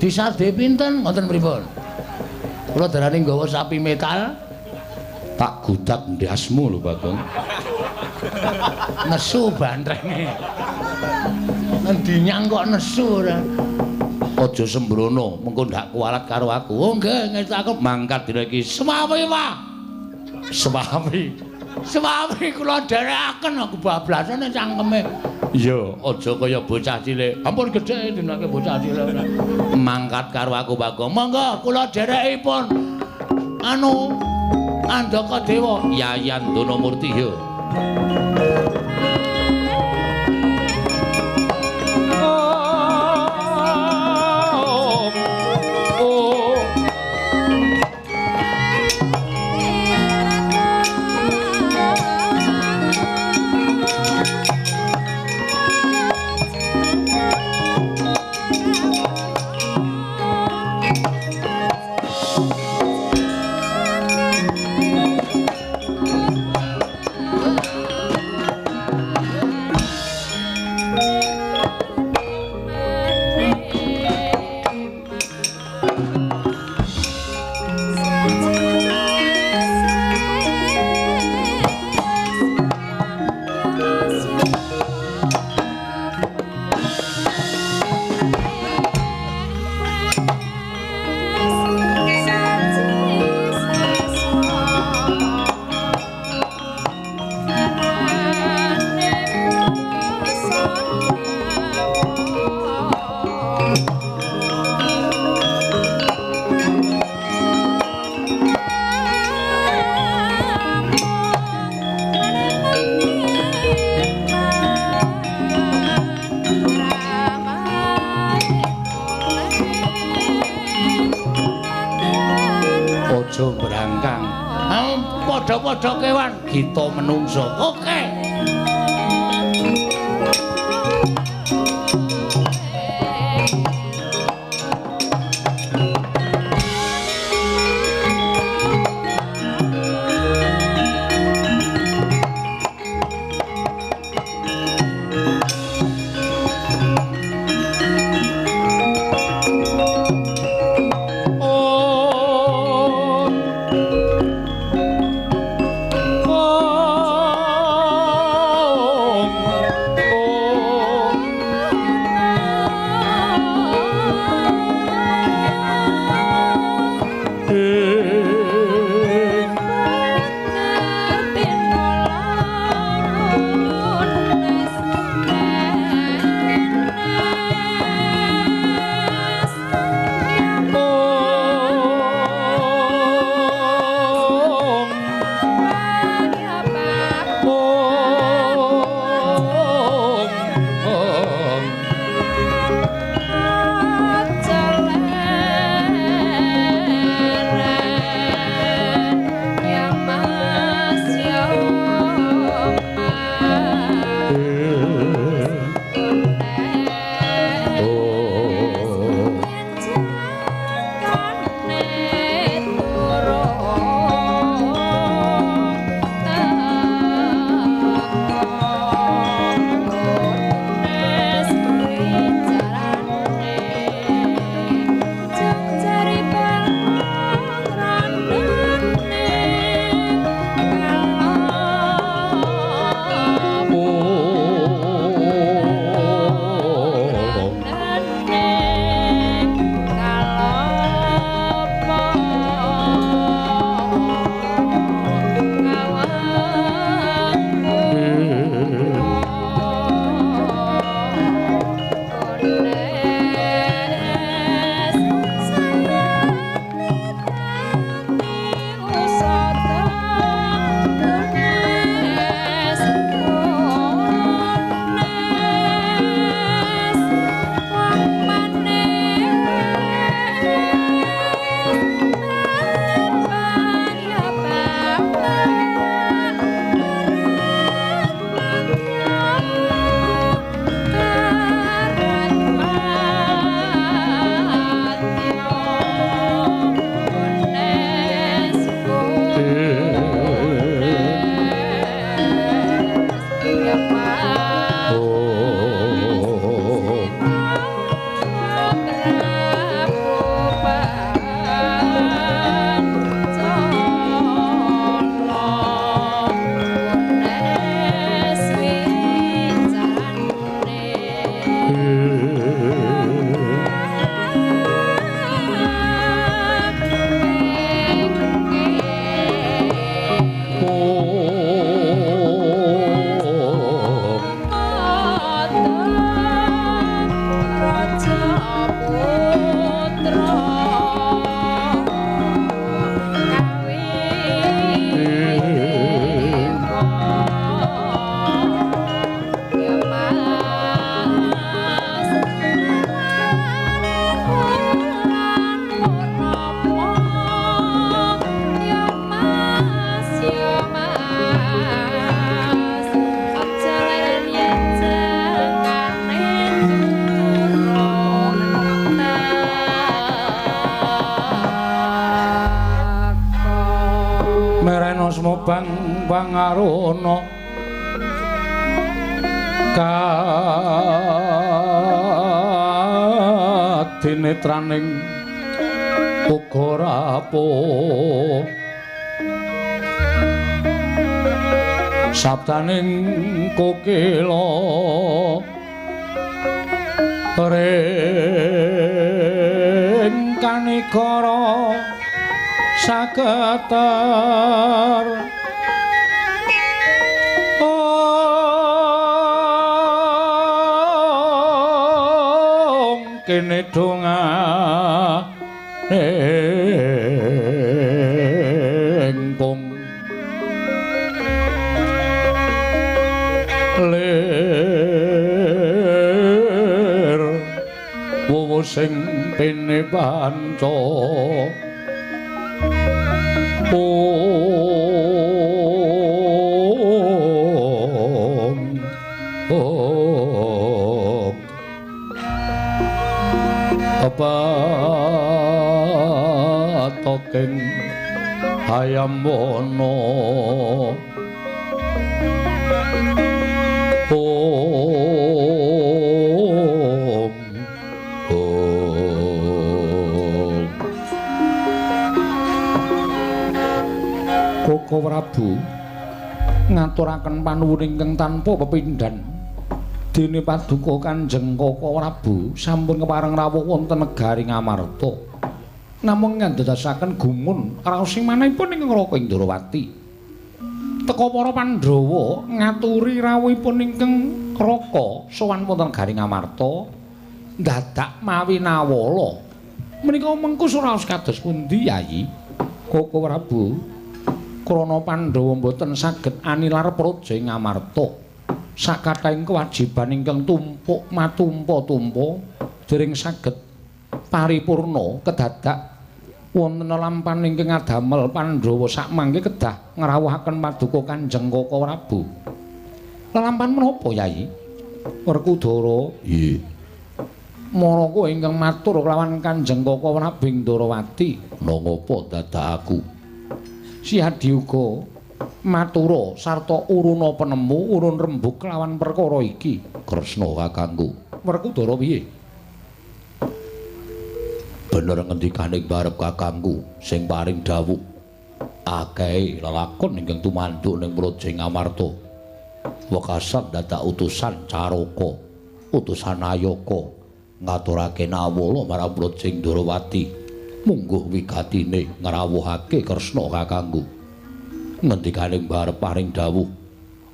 disade pinten ngoten pripun? Kula darani nggawa sapi metal tak gudak ndasmu lho Bagong. Nesu bantrenge. Ngendi nyang kok nesu ora. Aja sembrono, mengko ndak kualat karo aku. Oh nggih, ngerti aku mangkat dina iki. Semawi, Pak. Semawi. Semawi kula dherekaken aku bablasane cangkeme. Iya, aja kaya bocah cilik. Ampun gedhe dinake bocah cilik. Mangkat karo aku Bagong. Monggo kula dherekipun. Anu Andaka Dewa, Yayan Donamurti ya. Brangkang. Padha-padha kewan kita menungso. Oke. Oh. Asma Bang Bangaruna kadinetraning uga rapuh sabdaning kokila ring kanigara saketer ong kene donga engkung lir wowo sing pene panca om om patoking hayam wana om om. Koko Prabu ngaturaken panuwun ingkang tanpa pepindhan. Dene paduka Kanjeng Koko Prabu sampun kepareng rawuh wonten negari Ngamarta. Namung ngandadosaken gumun raos manahipun ingkang Raka Indrawati. Teka para Pandhawa ngaturi rawuhipun ingkang Raka sowan wonten negari Ngamarta dadak mawi nawala. Menika mengkus raos kados pundi Yayi? Koko Prabu, krana Pandhawa mboten saged anilar praja ing Ngamarta. Sakathahing kewajiban ingkang tumpuk matumpa-tumpa dereng saged paripurna kedadak wonten lampan ingkang ngadamel Pandhawa sakmangke kedah ngrawuhaken paduka Kanjeng Koko Prabu. Lelampan menapa Yayi? Werkudara. Nggih. Maraka ingkang matur kelawan Kanjeng Koko Prabu Indrawati. Nangapa dadak aku? Si Hadi uga matura sarta uruna penemu urun rembug kelawan perkara iki. Kresna kakangku. Werkudara piye? Bener ngendikaning barep kakangku sing paring dawuh akehe lelakon ingkang tumanduk ning praja Ngamarta. Wekasan dadak utusan Caraka, utusan Ayaka ngaturake nawala marang praja Indrawati. Mungguh wigatine ngrawuhake Kresna kakangku. Ngendikaning barep paring dawuh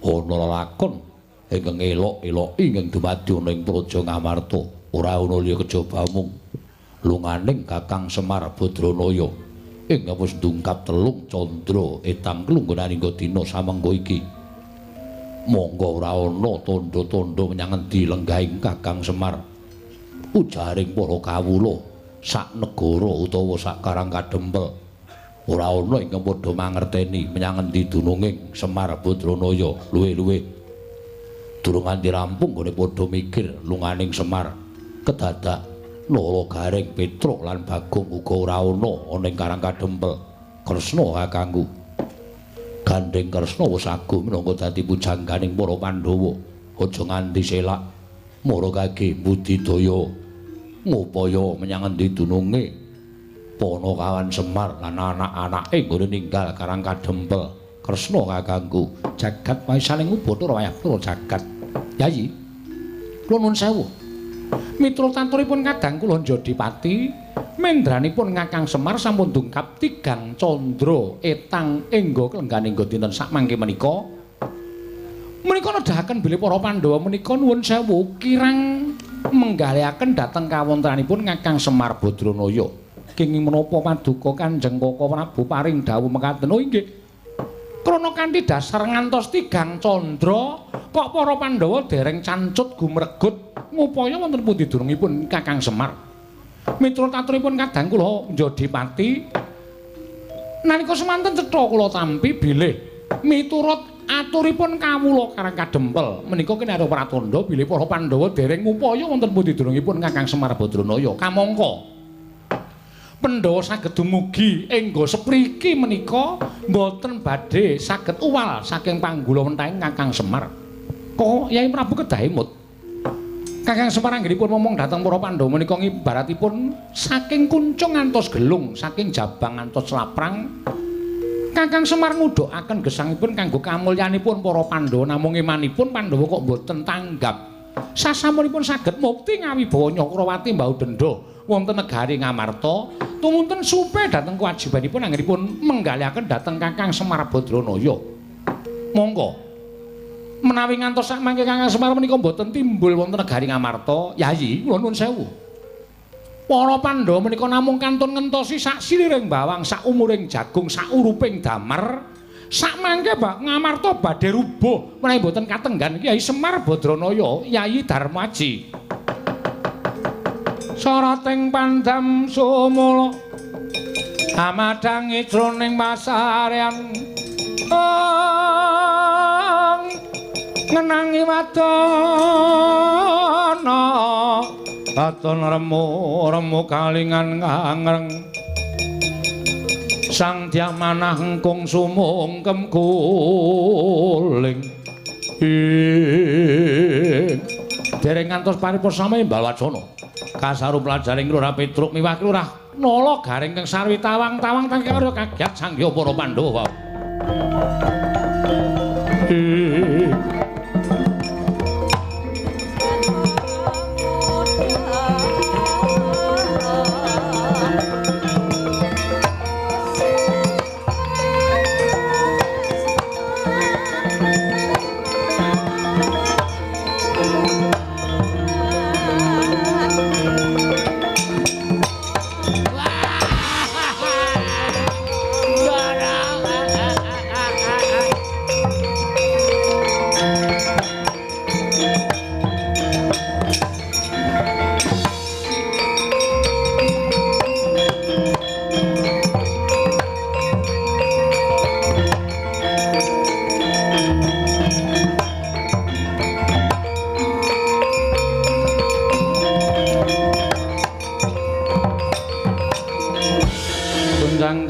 ana lelakon ingkang elok-eloki ingkang dumadi ana ing praja Ngamarta. Ora ana liya kejaba mung lunganing Kakang Semar Badranaya ing wis ndungkap telung candra etang klunggunaning dina samengko iki. Monggo ora ana tandha-tandha menyang endi lenggahing Kakang Semar. Ujaring para kawula sak negara utawa sak Karang Kadempel ora ana ingkang padha mangerteni menyang endi dununging Semar Badranaya. Luwih-luwih durung nganti rampung nggone padha mikir lunganing Semar kedadak Nala Gareng Petruk lan Bagong uga ora ana ana ing Karang Kadempel. Kresna kakangku. Gandeng Kresna wis agung minangka dadi pujangganing para Pandhawa. Aja nganti selak mara kage budidaya ngupaya menyang endi dununge Panakawan Semar lan anak-anake nggone ninggal Karang Kadempel. Kresna kakangku. Jagat wae saling ubathara wayah pura jagat. Yayi, kula nuwun sewu. Mitra tanturipun kadang kula Njodipati mendranipun Kakang Semar sampun dungkap tigang candra etang engga klengganing dinten sakmangke menika. Menika nedahaken bilih para Pandhawa menika nuwun sewu kirang menggalihaken dhateng kawontenanipun Kakang Semar Badranaya. Kenging menapa paduka Kanjeng Koko Prabu paring dawuh mekaten? Oh inggih. Krana kanthi dasar ngantos tigang candra kok para Pandhawa dereng cancut gumregut ngupaya wonten pundi dunungipun Kakang Semar. Mitra taturipun kadang kula Njodipati nalika semanten cetha kula tampi bilih miturut aturipun kawula Karang Kadempel menika kinarya pratandha bilih para Pandhawa dereng ngupaya wonten pundi dunungipun Kakang Semar Badranaya. Kamangka Pandhawa saged dumugi engga sepriki menika mboten badhe saged uwal saking panggulawentahing Kakang Semar. Kok Yai Prabu kedah emut. Kakang Semar anggenipun momong dhateng para Pandhawa menika ngibaratipun saking kuncung ngantos gelung, saking jabang ngantos laprang. Kakang Semar ngudhukaken gesangipun kanggo kamulyanipun para Pandhawa, namung imanipun Pandhawa kok mboten tanggap. Sasampunipun saged mukti ngawibawa Nyakrawati mbau dendha wonten negari Ngamarta, tumunten supe dhateng kewajibanipun anggenipun menggalihaken dhateng Kakang Semar Badranaya. Monggo menawi ngantos sak mangke Kakang Semar menika mboten timbul wonten negari Ngamarta, Yayi kula nuwun sewu. Para Pandhawa menika namung kantun ngentosi sak siliring bawang, sak umuring jagung, sak uruping damar. Sak mangke bak Ngamarta badhe rubuh menawi mboten katenggan Kyai Semar Badranaya, Yayi Darmaji. Sarating pandam sumula amadhangi jroning pasarean ngenangi wadana katon remu-remu kalingan ngangreng Sang Dyamanah engkung sumungkem kuling. Dereng ngantos paripurna sami Balwacana. Kasaru pelajaring Lurah Petruk miwah Lurah Nala Gareng kang sarwi tawang-tawang tangkarya kagiat sangya para Pandhawa.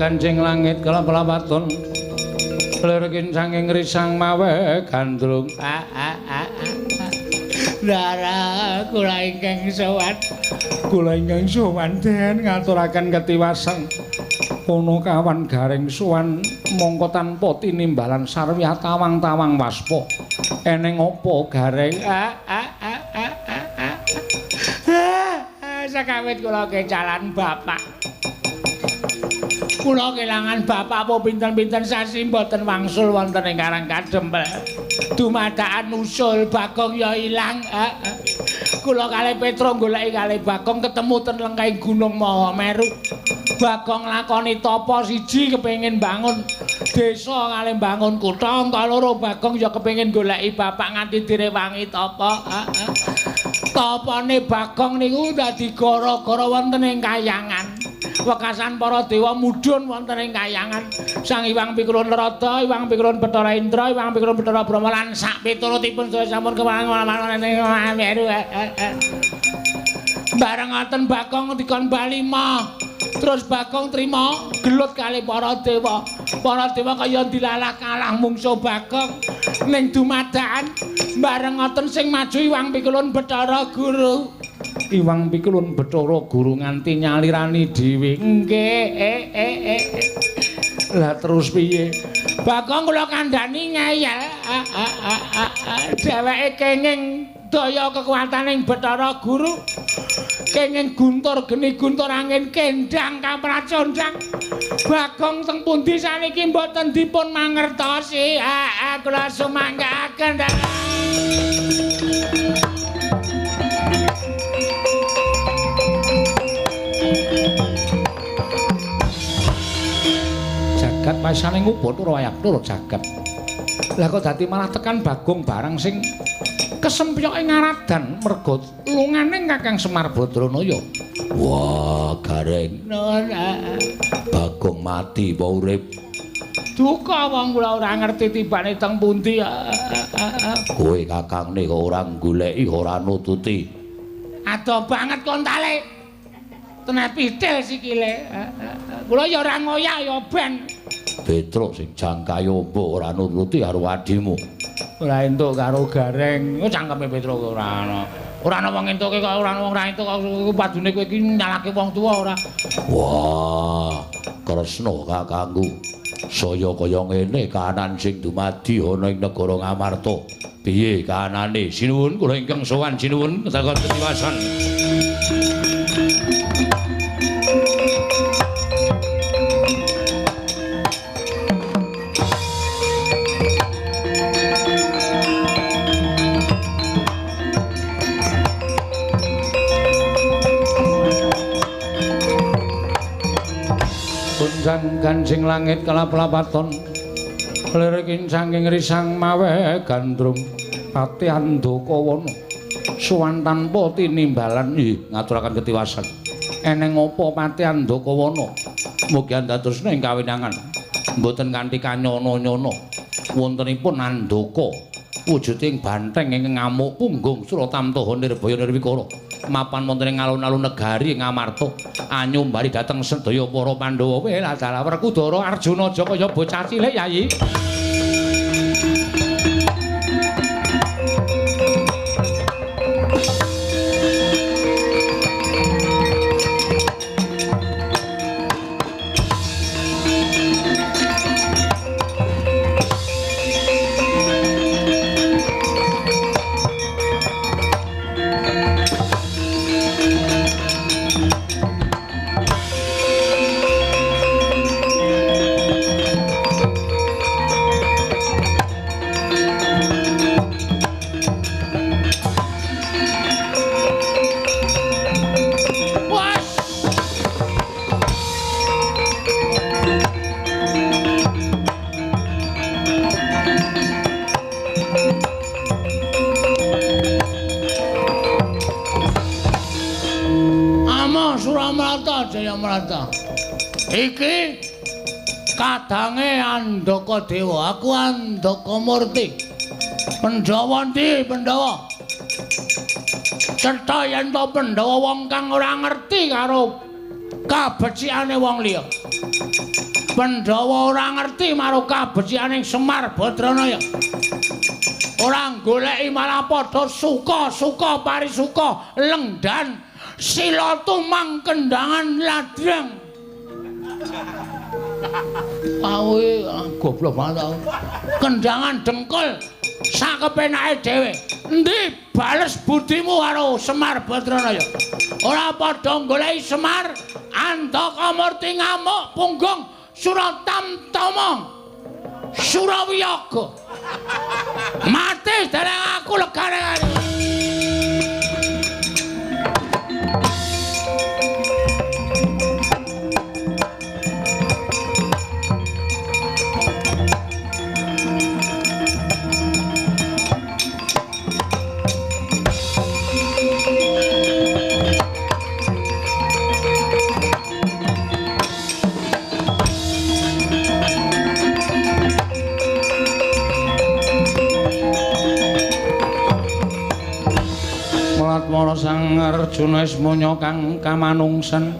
Kancing langit kelap-lapaton lir kincanging risang mawe gandrung. Ndara kula ingkang sowan, kula ingkang sowan den ngaturaken ketiwasan pono kawan Gareng sowan mongko tanpa tinimbalan sarwi tawang-tawang waspa. Eneng apa Gareng? Sakawit kula kecalan bapak, kula kelangan bapak apa pinten-pinten sasi mboten wangsul wonten ing Karang Kadempel. Dumadakan usul Bagong ya ilang. Kula kalih Petro goleki kalih Bagong ketemu ten lengkahing Gunung Mahameru. Bagong lakoni tapa siji kepengin bangun desa kalih bangun kutha, angka loro Bagong ya kepengin goleki bapak nganti direwangi tapa. Tapane Bagong niku dadi gara-gara wonten ing kayangan. Wekasan para dewa mudhun wonten ing kayangan. Sang Hyang Pikulun Narada, Hyang Pikulun Bathara Indra, Hyang Pikulun Bathara Brahma lan sak piturutipun sedaya sampun kewangun ing Mahameru. Bareng ngoten Bagong dikon bali mah. Terus Bagong trima gelut kali para dewa. Para dewa kaya dilalah kalah mungsuh Bagong ning dumadakan. Bareng ngoten sing maju Hyang Pikulun Bathara Guru. Hyang Pikulun Bathara Guru nganti nyalirani dhewe. Nggih, Lah terus piye? Bagong kula kandhani ngeyel. Dheweke kenging daya kekuataning Bathara Guru. Kenging guntur geni guntur angin kendang kapracondang. Bagong teng pundi saniki mboten dipun mangertosi. Kula sumanggaaken. Jagat paisane ngubur wayak loro jagat. Lah kok dadi malah tekan Bagong barang sing kesempyoke ngaradan merga lungane Kakang Semar Badranaya. Wah, Gareng. Nun, Bagong mati apa urip? Duka wong kula ora ngerti tibane teng pundi. Kowe kakangne kok ora goleki ora nututi. Adoh banget kontale. Teneh pitil sikile. Kula ya ora ngoyak ya ben. Petruk sing jangkahe ombo ora nuruti karo adimu. Ora entuk karo Gareng. Ku cangkeme Petruk ora ana. Ora ana wong entuke kok ora ana wong ora entuk kok padune kowe iki nyalake wong tuwa ora. Wah, Kresna kakangku. Saya kaya ngene kahanan sing dumadi ana ing negara Ngamarta. Piye kahanane? Sinuwun kula ingkang sowan sinuwun ketakon tetiwasan. Gunjang ganjing langit kelap-lapaton lirikin saking risang mawe gandrung pati andaka wana suwan tanpa tinimbalan. Nggih, ngaturaken ketiwasan. Eneng apa pati andaka wana? Mugi andadosna ing kawinangan mboten kanthi kanyana-nyana. Wontenipun andaka wujuding banteng ingkang ngamuk punggung Suratamtaha Nirbaya Nirwikara mapan wonten ing alun-alun negari Ngamarta anyumbari dhateng sedaya para Pandhawa. Welah dalah Werkudara Arjuna aja kaya bocah cilik Yayi. Iki kadange Andaka Dewa, aku Andaka Murti. Pandhawa ndi Pandhawa? Cetha yen to Pandhawa wong kang ora ngerti karo kabecikane wong liya. Pandhawa ora ngerti marang kabecikane Semar Badranaya. Ora goleki malah padha suka-suka parisuka lengdan sila tumang kendangan ladrang. Awe goblok banget aku. Kendangan dengkul sakepenake dhewe. Endi bales budimu karo Semar Badranaya? Ora padha goleki Semar, Andaka Murti ngamuk punggung Suratamtama. Surawiyaga. Mati dereng aku legane. Mara Sang Arjuna ismaya kang kamanungsan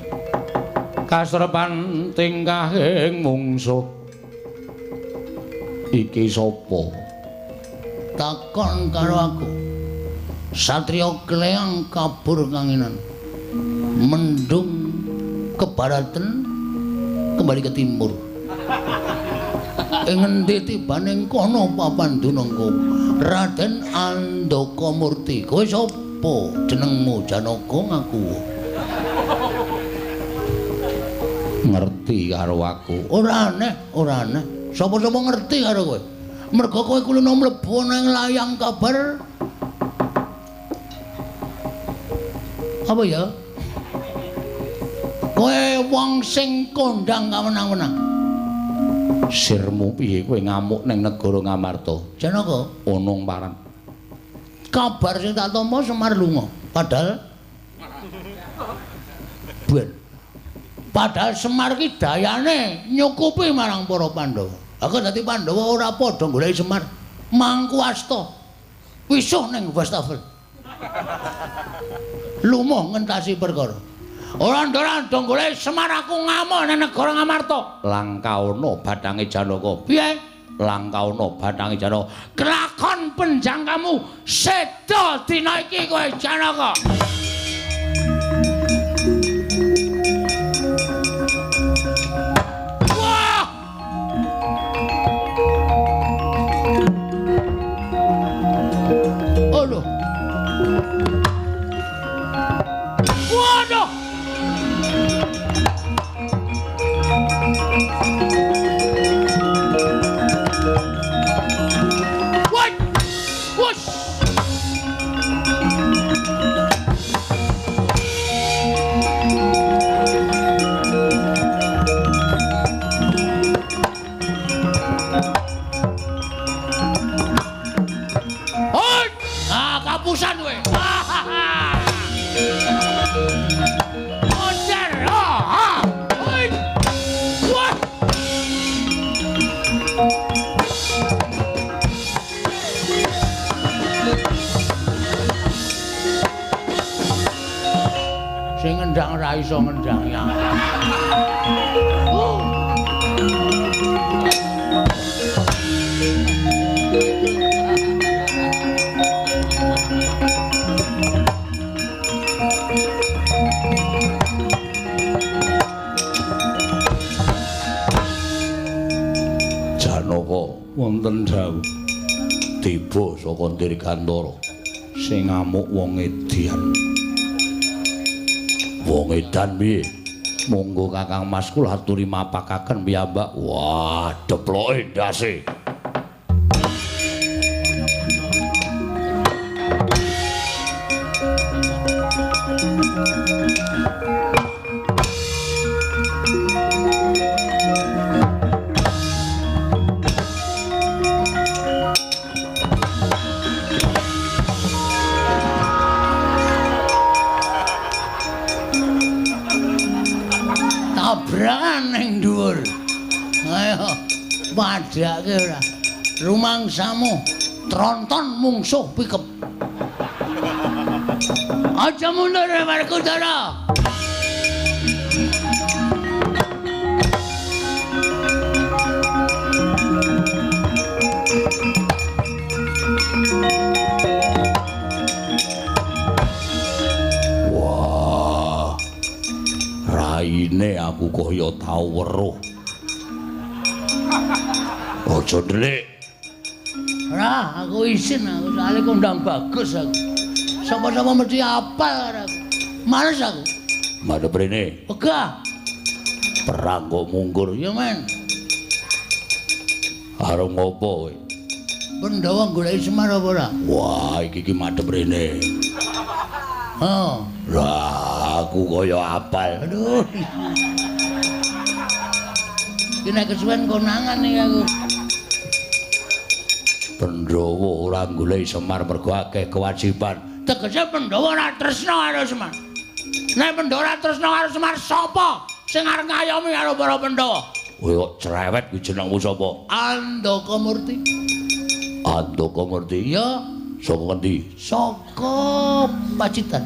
kasrepan tingkahing mungsuh. Iki sapa? Takon karo aku. Satriya Kleang kabur kanginan. Mendung ke baratan kembali ke timur. Ing ngendi tibane kono papan dunungku? Raden Andaka Murti. Kowe sapa? Jenengmu Janaka ngaku. Ngerti karo aku. Ora aneh, ora aneh. Sapa-sapa ngerti karo kowe. Mergo kowe kulino mlebu nang layang kabar. Apa ya? Kowe wong sing kondang kawenang-wenang. Sirmu piye kowe ngamuk ning negara Ngamarta? Janaka onong paran. Kabar sing tak tampa Semar lunga. Padahal ben. Padahal Semar ki dayane nyukupi marang para Pandhawa. Aku dadi Pandhawa ora padha goleki Semar. Mangku asta. Wisuh ning wastafel. Lumuh ngentasi perkara. Ora ndora golek Semar aku ngamuk nang negara Ngamarta. Langkaana bathange Janaka. Piye? Langkaana bathange Janaka. Kelakon penjangkamu seda dina iki kowe Janaka. Wah! Aduh. Waduh. What? Wush. Hoi! Ah, kapusan kowe. Monster. Ah. Hoi. Wah. Sing ngendang ora iso ngendang ya. Oh. Janaka wonten dawuh tiba saka Dirgantara sing ngamuk wong edan. Wong edan piye? Monggo Kakang Mas kula aturi mapakaken piyambak. Wah, deploke ndase. Tabrakan ning dhuwur. Ayo padhake ora. Rumangsamu tronton mungsuh pikep. Aja mundur Werkudara. Wah. Raine aku kaya tau weruh. Aja ndelik. Ora, aku isin aku soalé kondang bagus aku. Sapa-sapa mesti apal karo aku. Males aku. Madhep rene. Wegah. Perang kok mungkur. Ya men. Arep ngopo kowe? Pandhawa goleki Semar apa ora? Wah, iki ki madhep rene. Oh. Lah, aku kaya apal. Aduh. Iki nek kesuwen konangan iki aku. Pandhawa ora goleki Semar mergo akeh kewajiban. Tegese Pandhawa ora tresna karo Semar. Nek Pandhawa ora tresna karo Semar, sapa sing arep ngayomi karo para Pandhawa? Kowe kok cerewet kuwi jenengmu sapa? Andaka Murti. Andaka Murti. Iya, Saka ngendi? saka Pacitan.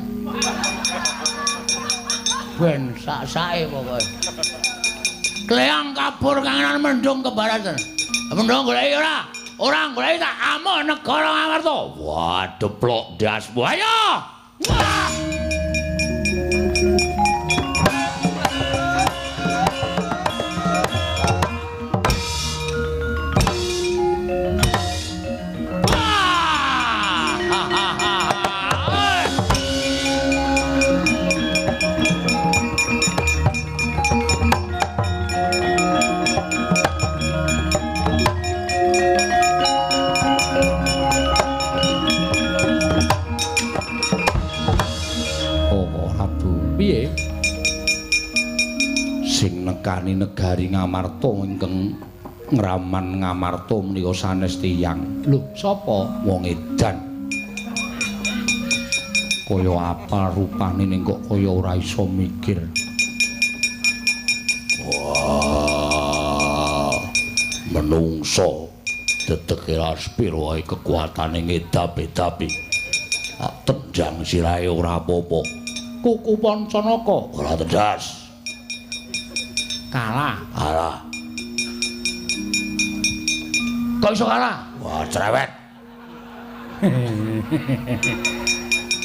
Ben sak-sake pokoke. Kleang kabur kangenan mendung kebaratan. Mendung goleki ora? Ora goleki tak amuk negara Ngamarta. Wah, deplok ndasmu. Ayo! Wah! Wah! Ha ha ha. Oh, Prabu, Piye? Sing nekani negari Ngamarta ingkang ngraman Ngamarta menika sanes tiyang. Lho, sapa? Wong edan. Kaya apa rupane ning kok kaya ora iso mikir. Wah. Menungso dedeke laspir wae kekuatane ngedap-edapi. Tak tendang sirahe ora apa-apa. Kuku Pancanaka. Ora tedas. Kalah. Kalah. Kok iso kalah? Wah, cerewet.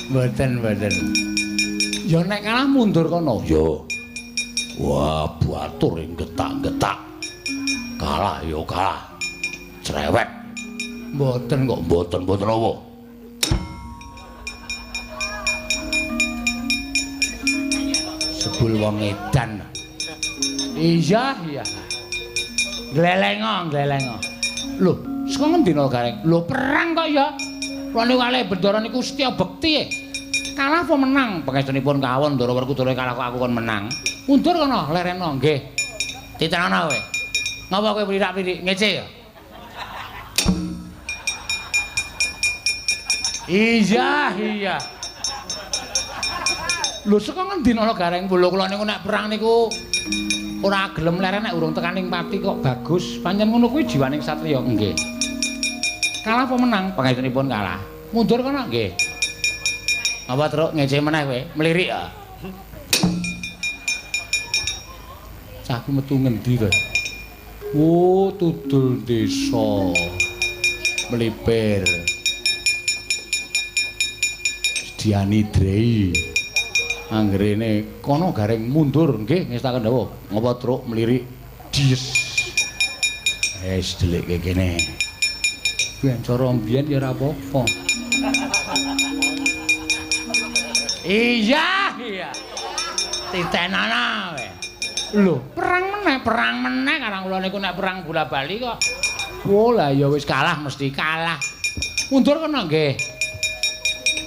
Mboten, mboten. Ya nek kalah mundur kono. Yo. Wah, batur ing getak-getak. Kalah yo kalah. Cerewet. Mboten kok, mboten, mboten apa. Sebul wong edan. Iya, iya. Glelengo, glelengo. Lho, saka ngendi no Gareng? Lho, perang kok ya. Kula niku kalih Bendara niku setya bekti. Kalah apa menang? Pangestunipun kawon Ndara Werkudara kalah kok aku kon menang. Mundur kono, lereno nggih. Titenono kowe. Ngapa kowe mlirak-mlirik ngece ya? Iya, iya. Lho, saka ngendi no Gareng? Lho, kula niku nek perang niku ora gelem leren nek urung tekaning pati kok bagus. Pancen ngono kuwi jiwaning satriya. Nggih. Kalah apa menang? Pangestunipun kalah. Mundur kono nggih. Apa truk ngece meneh kowe? Mlirik ya. Cah ku metu ngendi to? Oh, tudul desa. Mlipir. Sediani Drei. Anggerene kono Gareng mundur nggih ngestaken dawuh. Ngapa truk mlirik? Dies. Wis delikke kene. Ben cara mbiyen ya ora apa-apa. Iya, iya. Titenana kowe. Lho, perang meneh karang kula niku nek perang bola-bali kok. Oh lah ya wis kalah mesti kalah. Mundur kono nggih.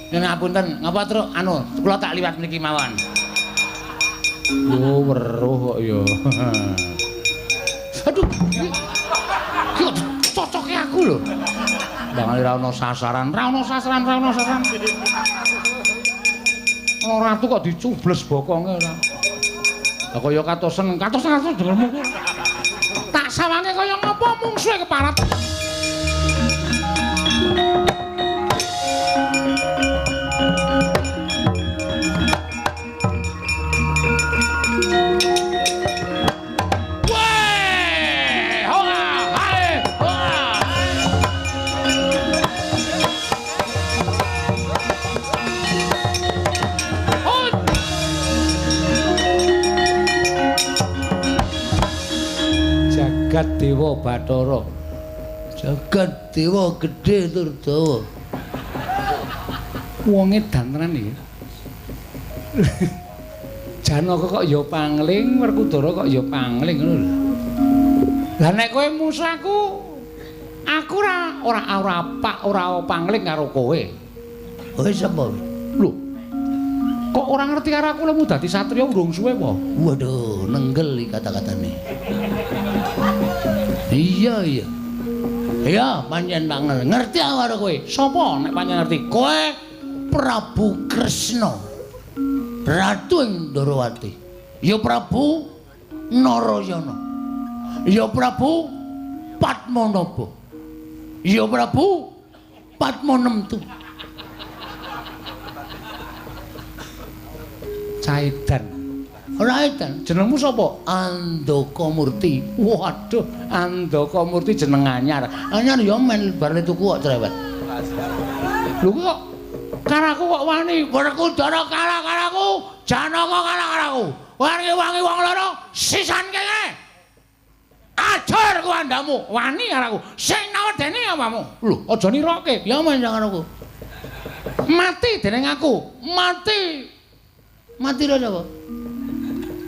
Yen ngapunten, ngapa truk anu kula tak liwat mriki mawon. Yo weruh kok ya. Aduh. Iki kok cocoke aku lho. Bangane ra ono sasaran, ra ono sasaran, ra ono sasaran. Ana ratu kok dicubles bokonge ora. Lah kaya katosen, katosen katosen dengermu. Tak sawange kaya ngapa mungsuhe keparat. Jagat Dewa Bathara. Jagat Dewa gedhe tur dawa. Wong edan tenan iki. Janaka kok ya pangling, Werkudara kok ya pangling ngono lho. Lah nek kowe musuh aku, aku ora ora pak ora pangling karo kowe. Kowe sapa? Lho. Kok ora ngerti karo aku lemu dadi satriya urung suwe apa? Waduh, nenggel iki kata-katane. Iya, iya. Iya, pancen tak ngerti aku karo kowe. Sapa nek pancen ngerti? Kowe Prabu Kresna. Ratu ing Ndorowati. Ya Prabu Narayana. Ya Prabu Padmanaba. Ya Prabu Padmanemtu. Caidan. Ora edan. Jenengmu sapa? Andaka Murti. Waduh, Andaka Murti jeneng anyar. Anyar ya men bar tuku kok cerewet. Lho kok karo aku kok wani Werkudara kalah karo aku, Janaka kalah karo aku. Wangi-wangi wong loro sisan kene. Ajar ku andamu, wani karo aku. Sing nawedene awamu. Lho, aja niroke. Ya men karo aku. Mati dening aku. Mati. Mati lho sapa?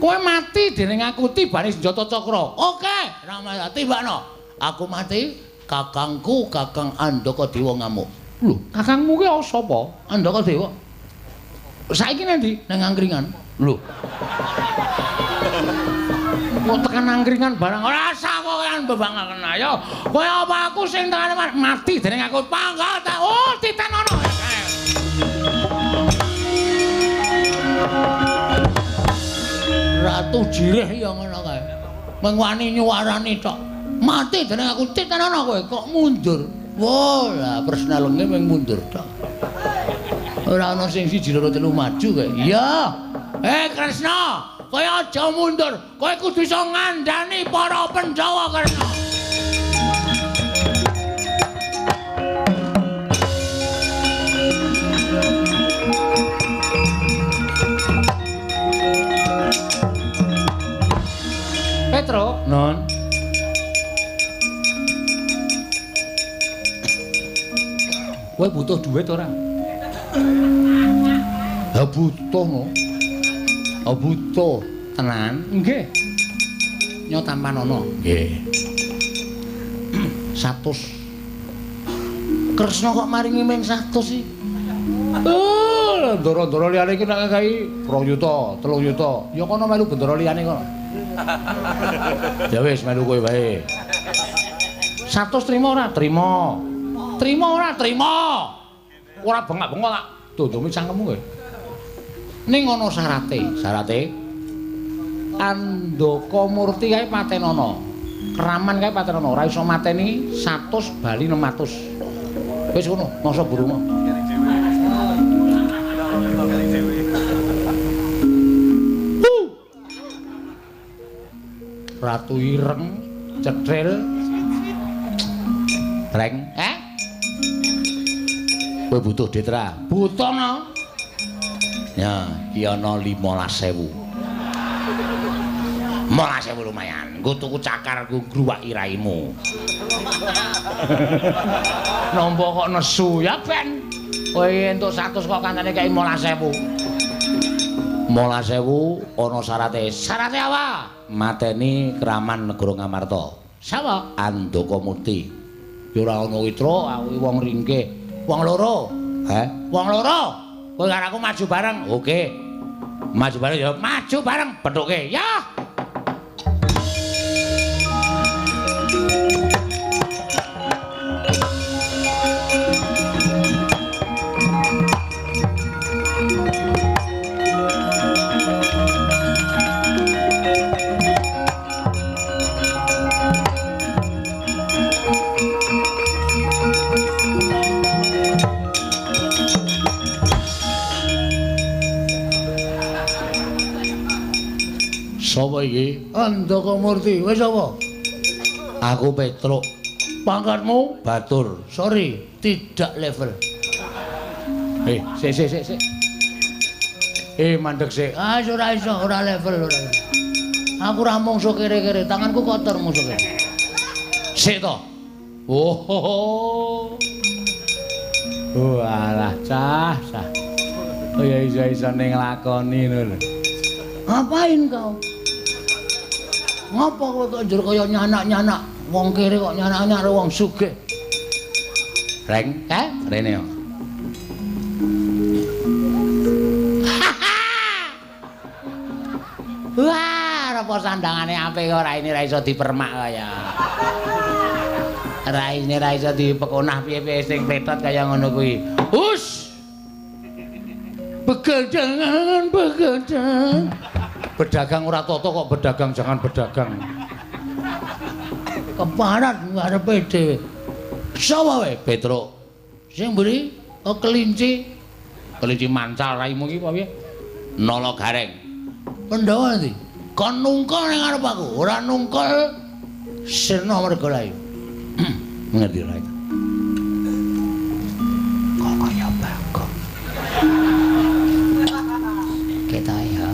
Kowe mati dening aku tibane senjata cakra. Oke, Rama tibakno. Aku mati, kakangku Kakang Andaka Dewa ngamuk. Lho, kakangmu ki sapa? Andaka Dewa. Saiki nang ndi? Nang angkringan. Lho. Kok tekan angkringan barang ora usah kowe bebangaken ayo. Kowe apa aku sing tekan mati dening aku pangga tak oh titenono. Ratu Jirih ya ngono kae. Mung wani nyuwarani tok. Mati dening aku titenono kowe kok mundur. Wah, lah persnelenge mung mundur tok. Ora ana sing 1 2 3 maju kae. Iya. Kresna, kowe aja mundur. Kowe kudu iso ngandani para Pandhawa, Kresna. Petro, Non. Kowe butuh duit ora? Ha butuh no. Ha butuh tenan. Nggih. Nyo tampanono. Nggih. 100. Kresna kok maringi ming 100 sih? Oh, ndoro-ndoro liyane iki nek kae 2 yuta, 3 yuta. Ya kono melu bendara liyane kono. Ya wis melu kowe wae. 100 trimo ora? Trimo. Trimo ora? Trimo. Ora bengak-bengok tak dondongi cangkemmu kowe. Ning ana syarate. Syarate Andaka Murti kae patenono. Keraman kae patenono, ora iso mateni 100 bali 600. Wis ngono, masa burung. Ratu ireng, cetril, breng, eh? Kowe butuh duit ra? Butuh no. Ya, iki ana 15.000. 15.000 lumayan. Nggo tuku cakar nggo ngruwaki raimu. Nampa kok nesu ya ben. Kowe entuk 100 kok kancane kei 15.000. 15.000 ana syarate. Syarate apa? Mateni Kraman Negara Ngamarta. Sapa? Andaka Murti. Ya ora ana witra, aku wong ringkih. Wong loro. Heh? Wong loro. Kowe karo aku maju bareng. Oke. Maju bareng ya, maju bareng pethuke. Ya. Sapa iki? Andaka Murti. Wis sapa? Aku Petruk. Pangkatmu? Batur. Sorry, tidak level. Sik sik sik sik. Mandek sik. Ah, ora iso, ora level ora. Aku ora mungsuh kere-kere, tanganku kotor mungsuh kere. Sik to. Oh. Walah, cah, cah. Oh ya iso-isone nglakoni ngono lho. Ngapain kau? Ngapa kowe kok njur kaya nyanak-nyanak? Wong kere kok nyanak-nyanak karo wong sugih. Reng, eh, rene yo. Wah, apa sandangane apik kok raine ra iso dipermak kaya. Raine ra iso dipekonah piye-piye sing pletot kaya ngono kuwi. Hus. Begadangan, begadang. Pedagang ora toto kok pedagang jangan pedagang. Keparat ngarepe dhewe. Sapa wae Petruk? Sing mburi oh, kelinci. Kelinci mancal raimu iki apa piye? Nala Gareng. Pandhawa ndi? Kon nungkul ning ngarep aku, ora nungkul sirna merga layu. Ngerti ora? Kok kaya Bagong. Ketoke ya.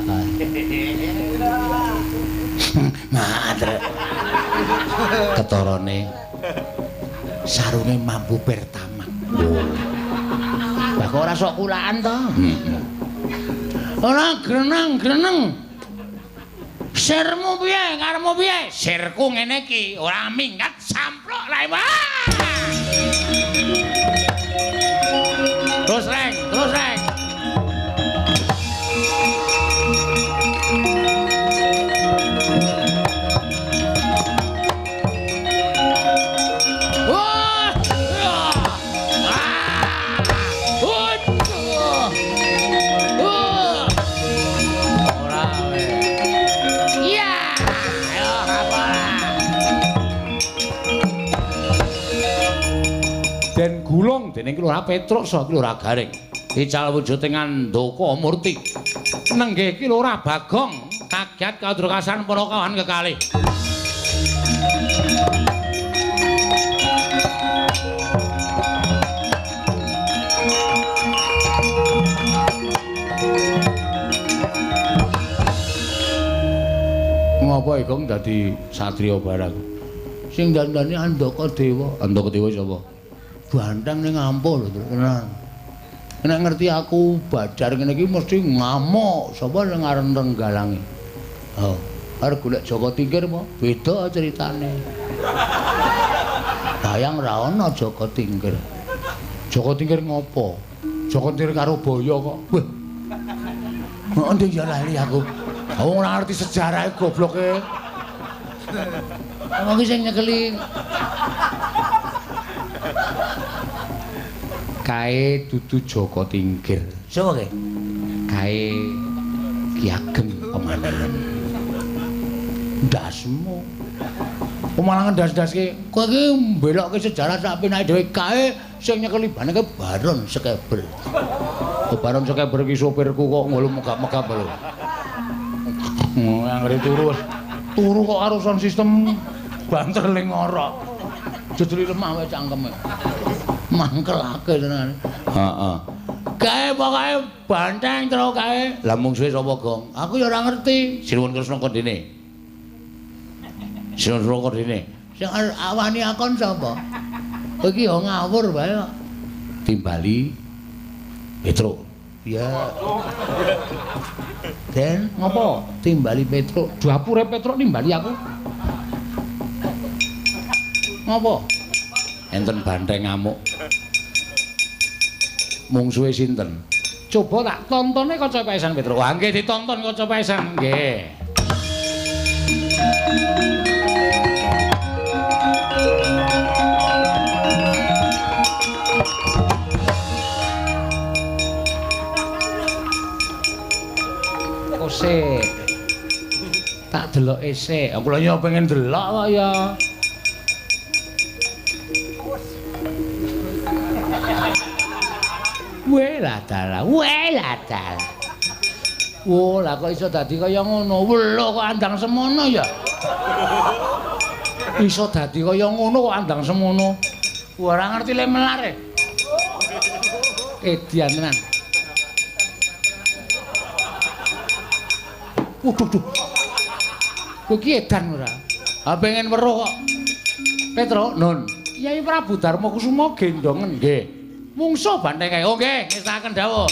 Madre. Ketorone sarunge mambu pertama. Lah kok ora sok kulaan to? Ora greneng-greneng. Sirmu piye? Karepmu piye? Sirku ngene iki, ora minggat samplok rae. Terus reng, terus reng. Den gulung dening ki Lurah Petruk saka ki Lurah Gareng. Ical wujuding Andaka Murti. Nenggih Ki Lurah Bagong kaget kadrokasan para kawan kekalih. Ngapa Gong dadi satriya barang? Sing dandani Andaka Dewa. Andaka Dewa sapa? Banteng ning ampuh lho, tenan. Nek ngerti aku badar ngene iki mesti ngamuk. Sapa sing aran Renggalange? Oh, arep golek Jaka Tingkir apa? Beda ceritane. Dayang ra ana Jaka Tingkir. Jaka Tingkir ngopo? Jaka Tingkir karo Baya kok. Wah. Endi ya lali aku. Wong ora ngerti sejarahe gobloke. Wong iki sing nyekeli kae dudu Jaka Tingkir. Sapa kae? Kae Ki Ageng Pemanahan. Ndasmu. Pemanahan ndas-ndaske. Kowe iki mbelokke sejarah sak penake dhewe kae sing nyekeli baneke Baron Sekeber. Baron Sekeber iki sopirku kok ngono megap-megap lho. Anggere turu wis. Turu kok karo sound system banter ling ngorok. Jejeli lemah wae cangkeme. Mangkelake tenan. Heeh. Kae pokoke banteng terus kae. Lah mungsuhe sapa, Gong? Aku ya ora ngerti. Sinuwun Kresna kondene. Sinuwun Kresna kondene. Sing awani akon sapa? Kowe iki ya ngawur wae kok. Timbali Petruk. Ya. Den, ngopo? Timbali Petruk. Dapure Petruk nimbali aku. Ngopo? Enten banteng ngamuk. Mungsuhe sinten? Coba tak tontone kaca paesan Petruk. Wah, nggih ditonton kaca paesan. Nggih. Sik. Tak deloke sik. Aku lha ya pengen delok kok ya. Weh lah dalah, weh lah dalah. Wo, lah kok iso dadi kaya ngono? Welo kok andang semono ya. Iso dadi kaya ngono kok andang semono. Ora ngerti le melar e. Edian tenan. Waduh, duh. Kowe iki edan ora? Ha pengen weruh kok. Petruk, Nun. Kyai Prabu Darma Kusuma gendongen nggih. Mungsuh banteng kae. Oh nggih, ngestaken dawuh.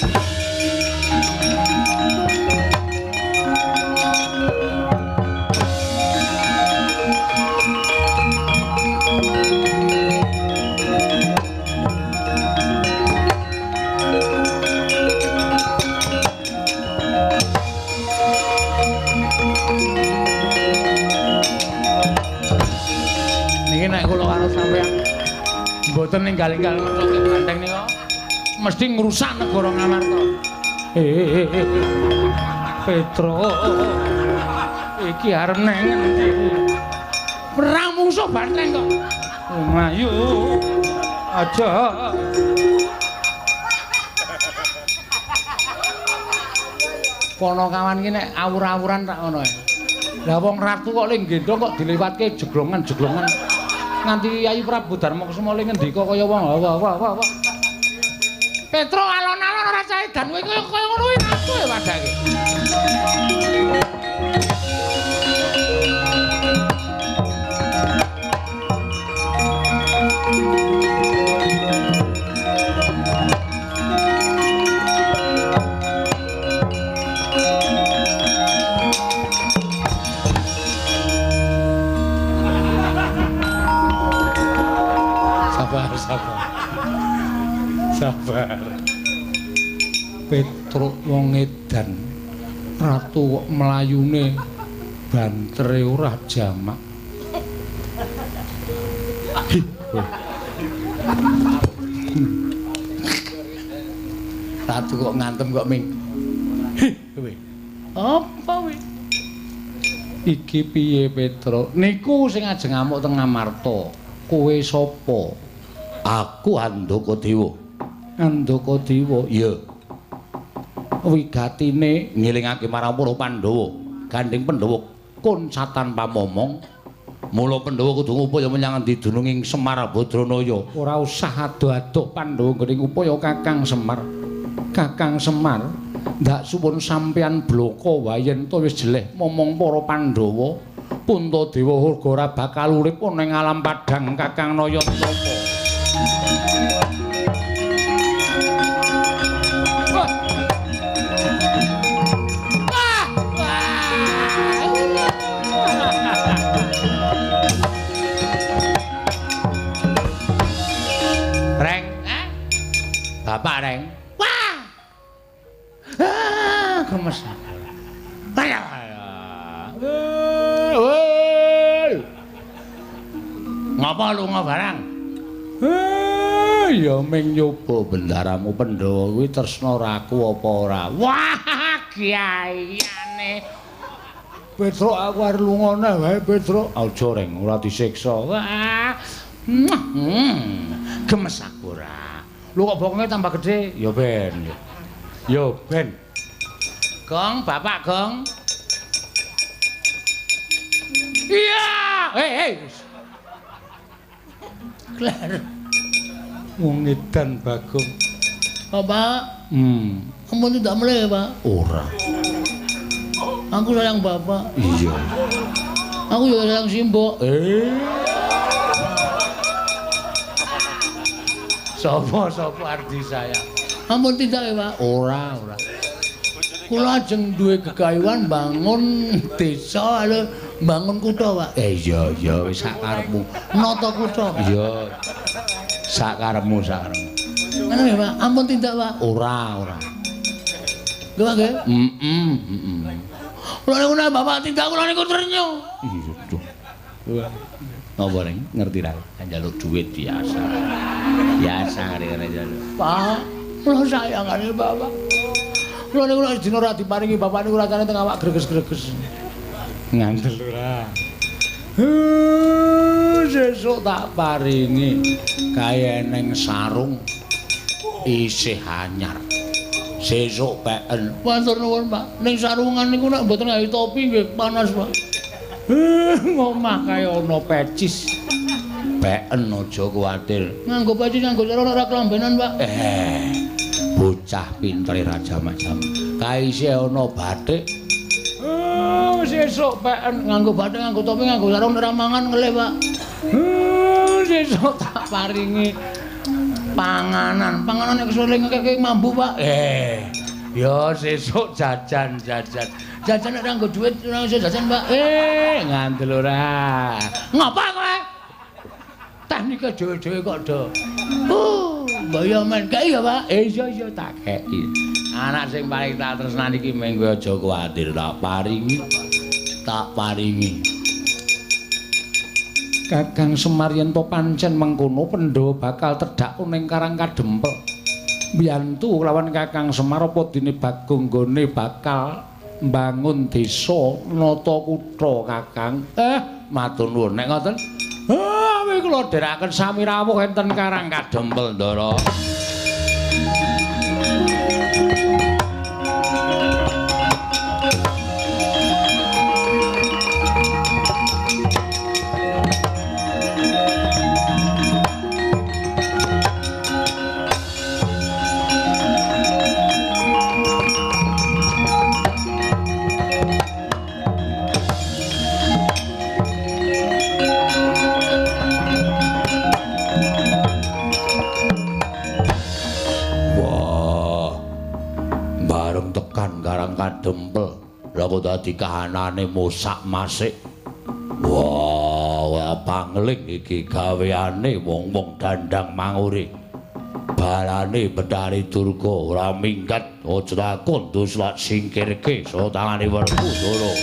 Niki nek kula karo sampeyan mboten ninggal-ninggal ngecoke banteng nika mesti ngrusak negara Ngamarta. Petruk iki arep nang ngendi? Perang mungsuh banteng kok. Lumayu aja. Ponokawan iki nek awur-awuran tak ngono ae. Lah wong ratu kok le nggendhong kok dilewatke jeglongan-jeglongan. Nganti Kyai Prabu Darma Kusuma le ngendika kaya wong wah wah wah wah. Petruk alon-alon ora caedan kowe kaya ngono kuwi ratu e padake. Sabar, sabar. Sabar. Petruk wong edan. Ratu kok mlayune bantere ora jamak. Ratu kok ngantem kok ming. Kowe. Apa kowe? Iki piye Petruk? Niku sing ajeng ngamuk teng Ngamarta. Kowe sapa? Aku Andaka Dewa. Andaka Dewa? Iya. Wigatine ngelingake marang para Pandhawa. Gandeng Pandhawa kuncatan pamomong. Mula Pandhawa kudu ngupaya menyang endi dununging Semar Badranaya. Ora usah adoh-adoh Pandhawa nggone ngupaya Kakang Semar. Kakang Semar, ndak suwun sampeyan bloko wae yen to wis jeleh momong para Pandhawa. Puntadewa uga ora bakal urip ana ing alam padhang Kakang Nayatapa. Reng, Bapak Reng. Wah. Ah, gemes. Ngapa lunga barang? Ya ming nyoba bendaramu Pandhawa kuwi tresna raku apa ora. Wah, kiaiane. Petruk aku arep lunga neh wae Petruk. Aja Reng, ora disiksa. Wah. Gemes aku ora. Lho kok bokonge tambah gedhe? Ya ben. Ya ben. Gong, Bapak Gong. Iya. Hei, hei. Kler. Wong edan Bagong. Bapak. Ampun tidak mulai, Pak. Ora. Aku sayang Bapak. Iya. Aku juga sayang Simbok. Sopo-sopo ardi sayang. Ampun tidak ya, Pak. Ora, ora. Kula ajeng duwe gegayuhan bangun desa lho, bangun kutha, Pak. Iya, iya wis sak karepmu. Nata kutha. Iya. Sak karepmu, sak karepmu. Ngono ya, Pak. Ampun tindak, Pak. Ora, ora. Lho, Pak nggih. Heeh, heeh. Kula niku nek Bapak tindak kula niku ternyo. Iya, duh. Napa Reng? Ngerti ra? Njaluk duit biasa. Biasa ngene njaluk. Pak, kula sayang karo Bapak. Kula niku nek dina ora diparingi bapak niku rasane teng awak greges-greges. Ngandel ora. Sesuk tak paringi kae eneng sarung isih anyar. Sesuk peken. Matur nuwun, Pak. Ning sarungan niku nek mboten gawe topi nggih panas, Pak. Ngomah kae ana pecis. Peken aja kuwatir. Nganggo pecis nganggo sarung ora kelambenan, Pak. Bocah pintere raja macam. Kae isih ana batik. Sesuk peken nganggo batik, nganggo topi, nganggo sarung ora mangan ngelih, Pak. Sesuk tak paringi panganan. Panganan nek kesuwen ngekek mambu, Pak. Ya sesuk jajan-jajan. Jajan nek ora nggo dhuwit ora iso jajan, Pak. Ngandel ora. Ngapa kowe? Teknike dhewe-dhewe kok do. Mbok yo men kei ya, Pak. Iya iya tak kei. Anak sing paling tak tresnani iki mung kowe aja kuwatir, tak paringi. Tak paringi. Kakang Semar yen to pancen mengkono Pandhawa bakal tedhak ning Karang Kadempel. Mbiyantu lawan Kakang Semar apa dene Bagong nggone bakal mbangun desa nata kutha Kakang. Matur nuwun nek ngoten. Awi kula dherekaken sami rawuh enten Karang Kadempel, Ndara. Kadempel lha kok dadi kahanane mosak-masik. Wah, pangling iki gaweane wong-wong dandang mangure. Balane Betari Durga ora minggat, aja takon dus lak singkirke saka tangane Werkudara.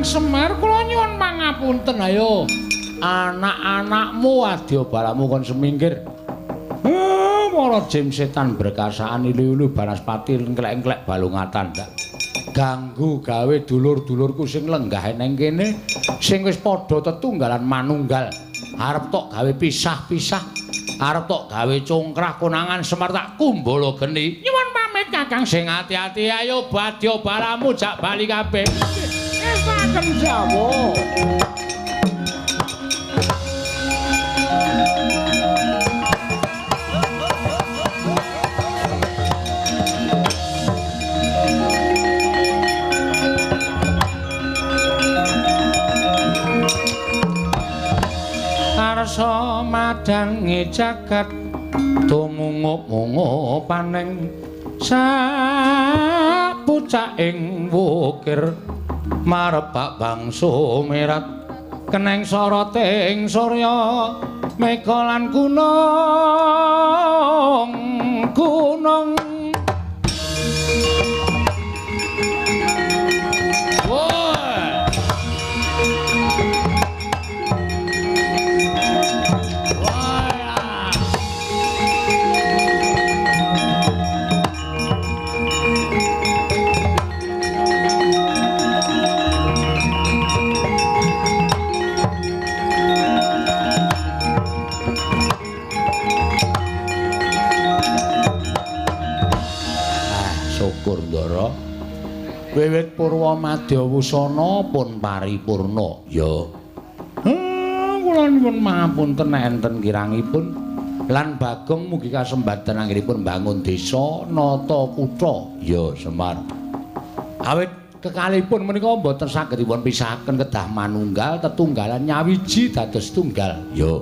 Semar kula nyuwun pangapunten ayo. Anak-anakmu adya balamu kon semingkir. Mara jim setan berkasaan ilu-ilu banaspati engklek-engklek balungatan ndak. Ganggu gawe dulur-dulurku sing lenggah neng kene sing wis padha tetunggalan manunggal. Arep tok gawe pisah-pisah, arep tok gawe congkrah konangan Semar tak kumbala geni. Nyuwun pamit Kakang sing ati-ati ayo badya balamu jak bali kabeh. Saken jawa. Arsa madangi jagat tumungup-mungup paning sapucaking wukir marebak bangsa merat keneng soroting surya mega lan gunung gunung. Syukur Ndara. Wiwit purwa madya wusana pun paripurna. Ya. Kula nyuwun pangapunten enten kirangipun lan Bagong mugi kasembadan anggenipun mbangun desa nata kutha. Ya, Semar. Awit kekalipun menika mboten saged dipun pisahaken kedah manunggal tetunggalan nyawiji dados tunggal. Ya.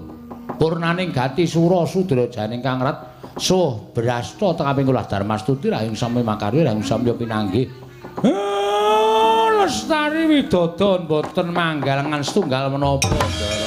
Purnaning gati sura sudra janing kang rat suh brasta tekaping kula Darmastuti rahing sami makarya rahing samya pinanggih. Lestari widodo mboten manggalengan setunggal menapa Ndara.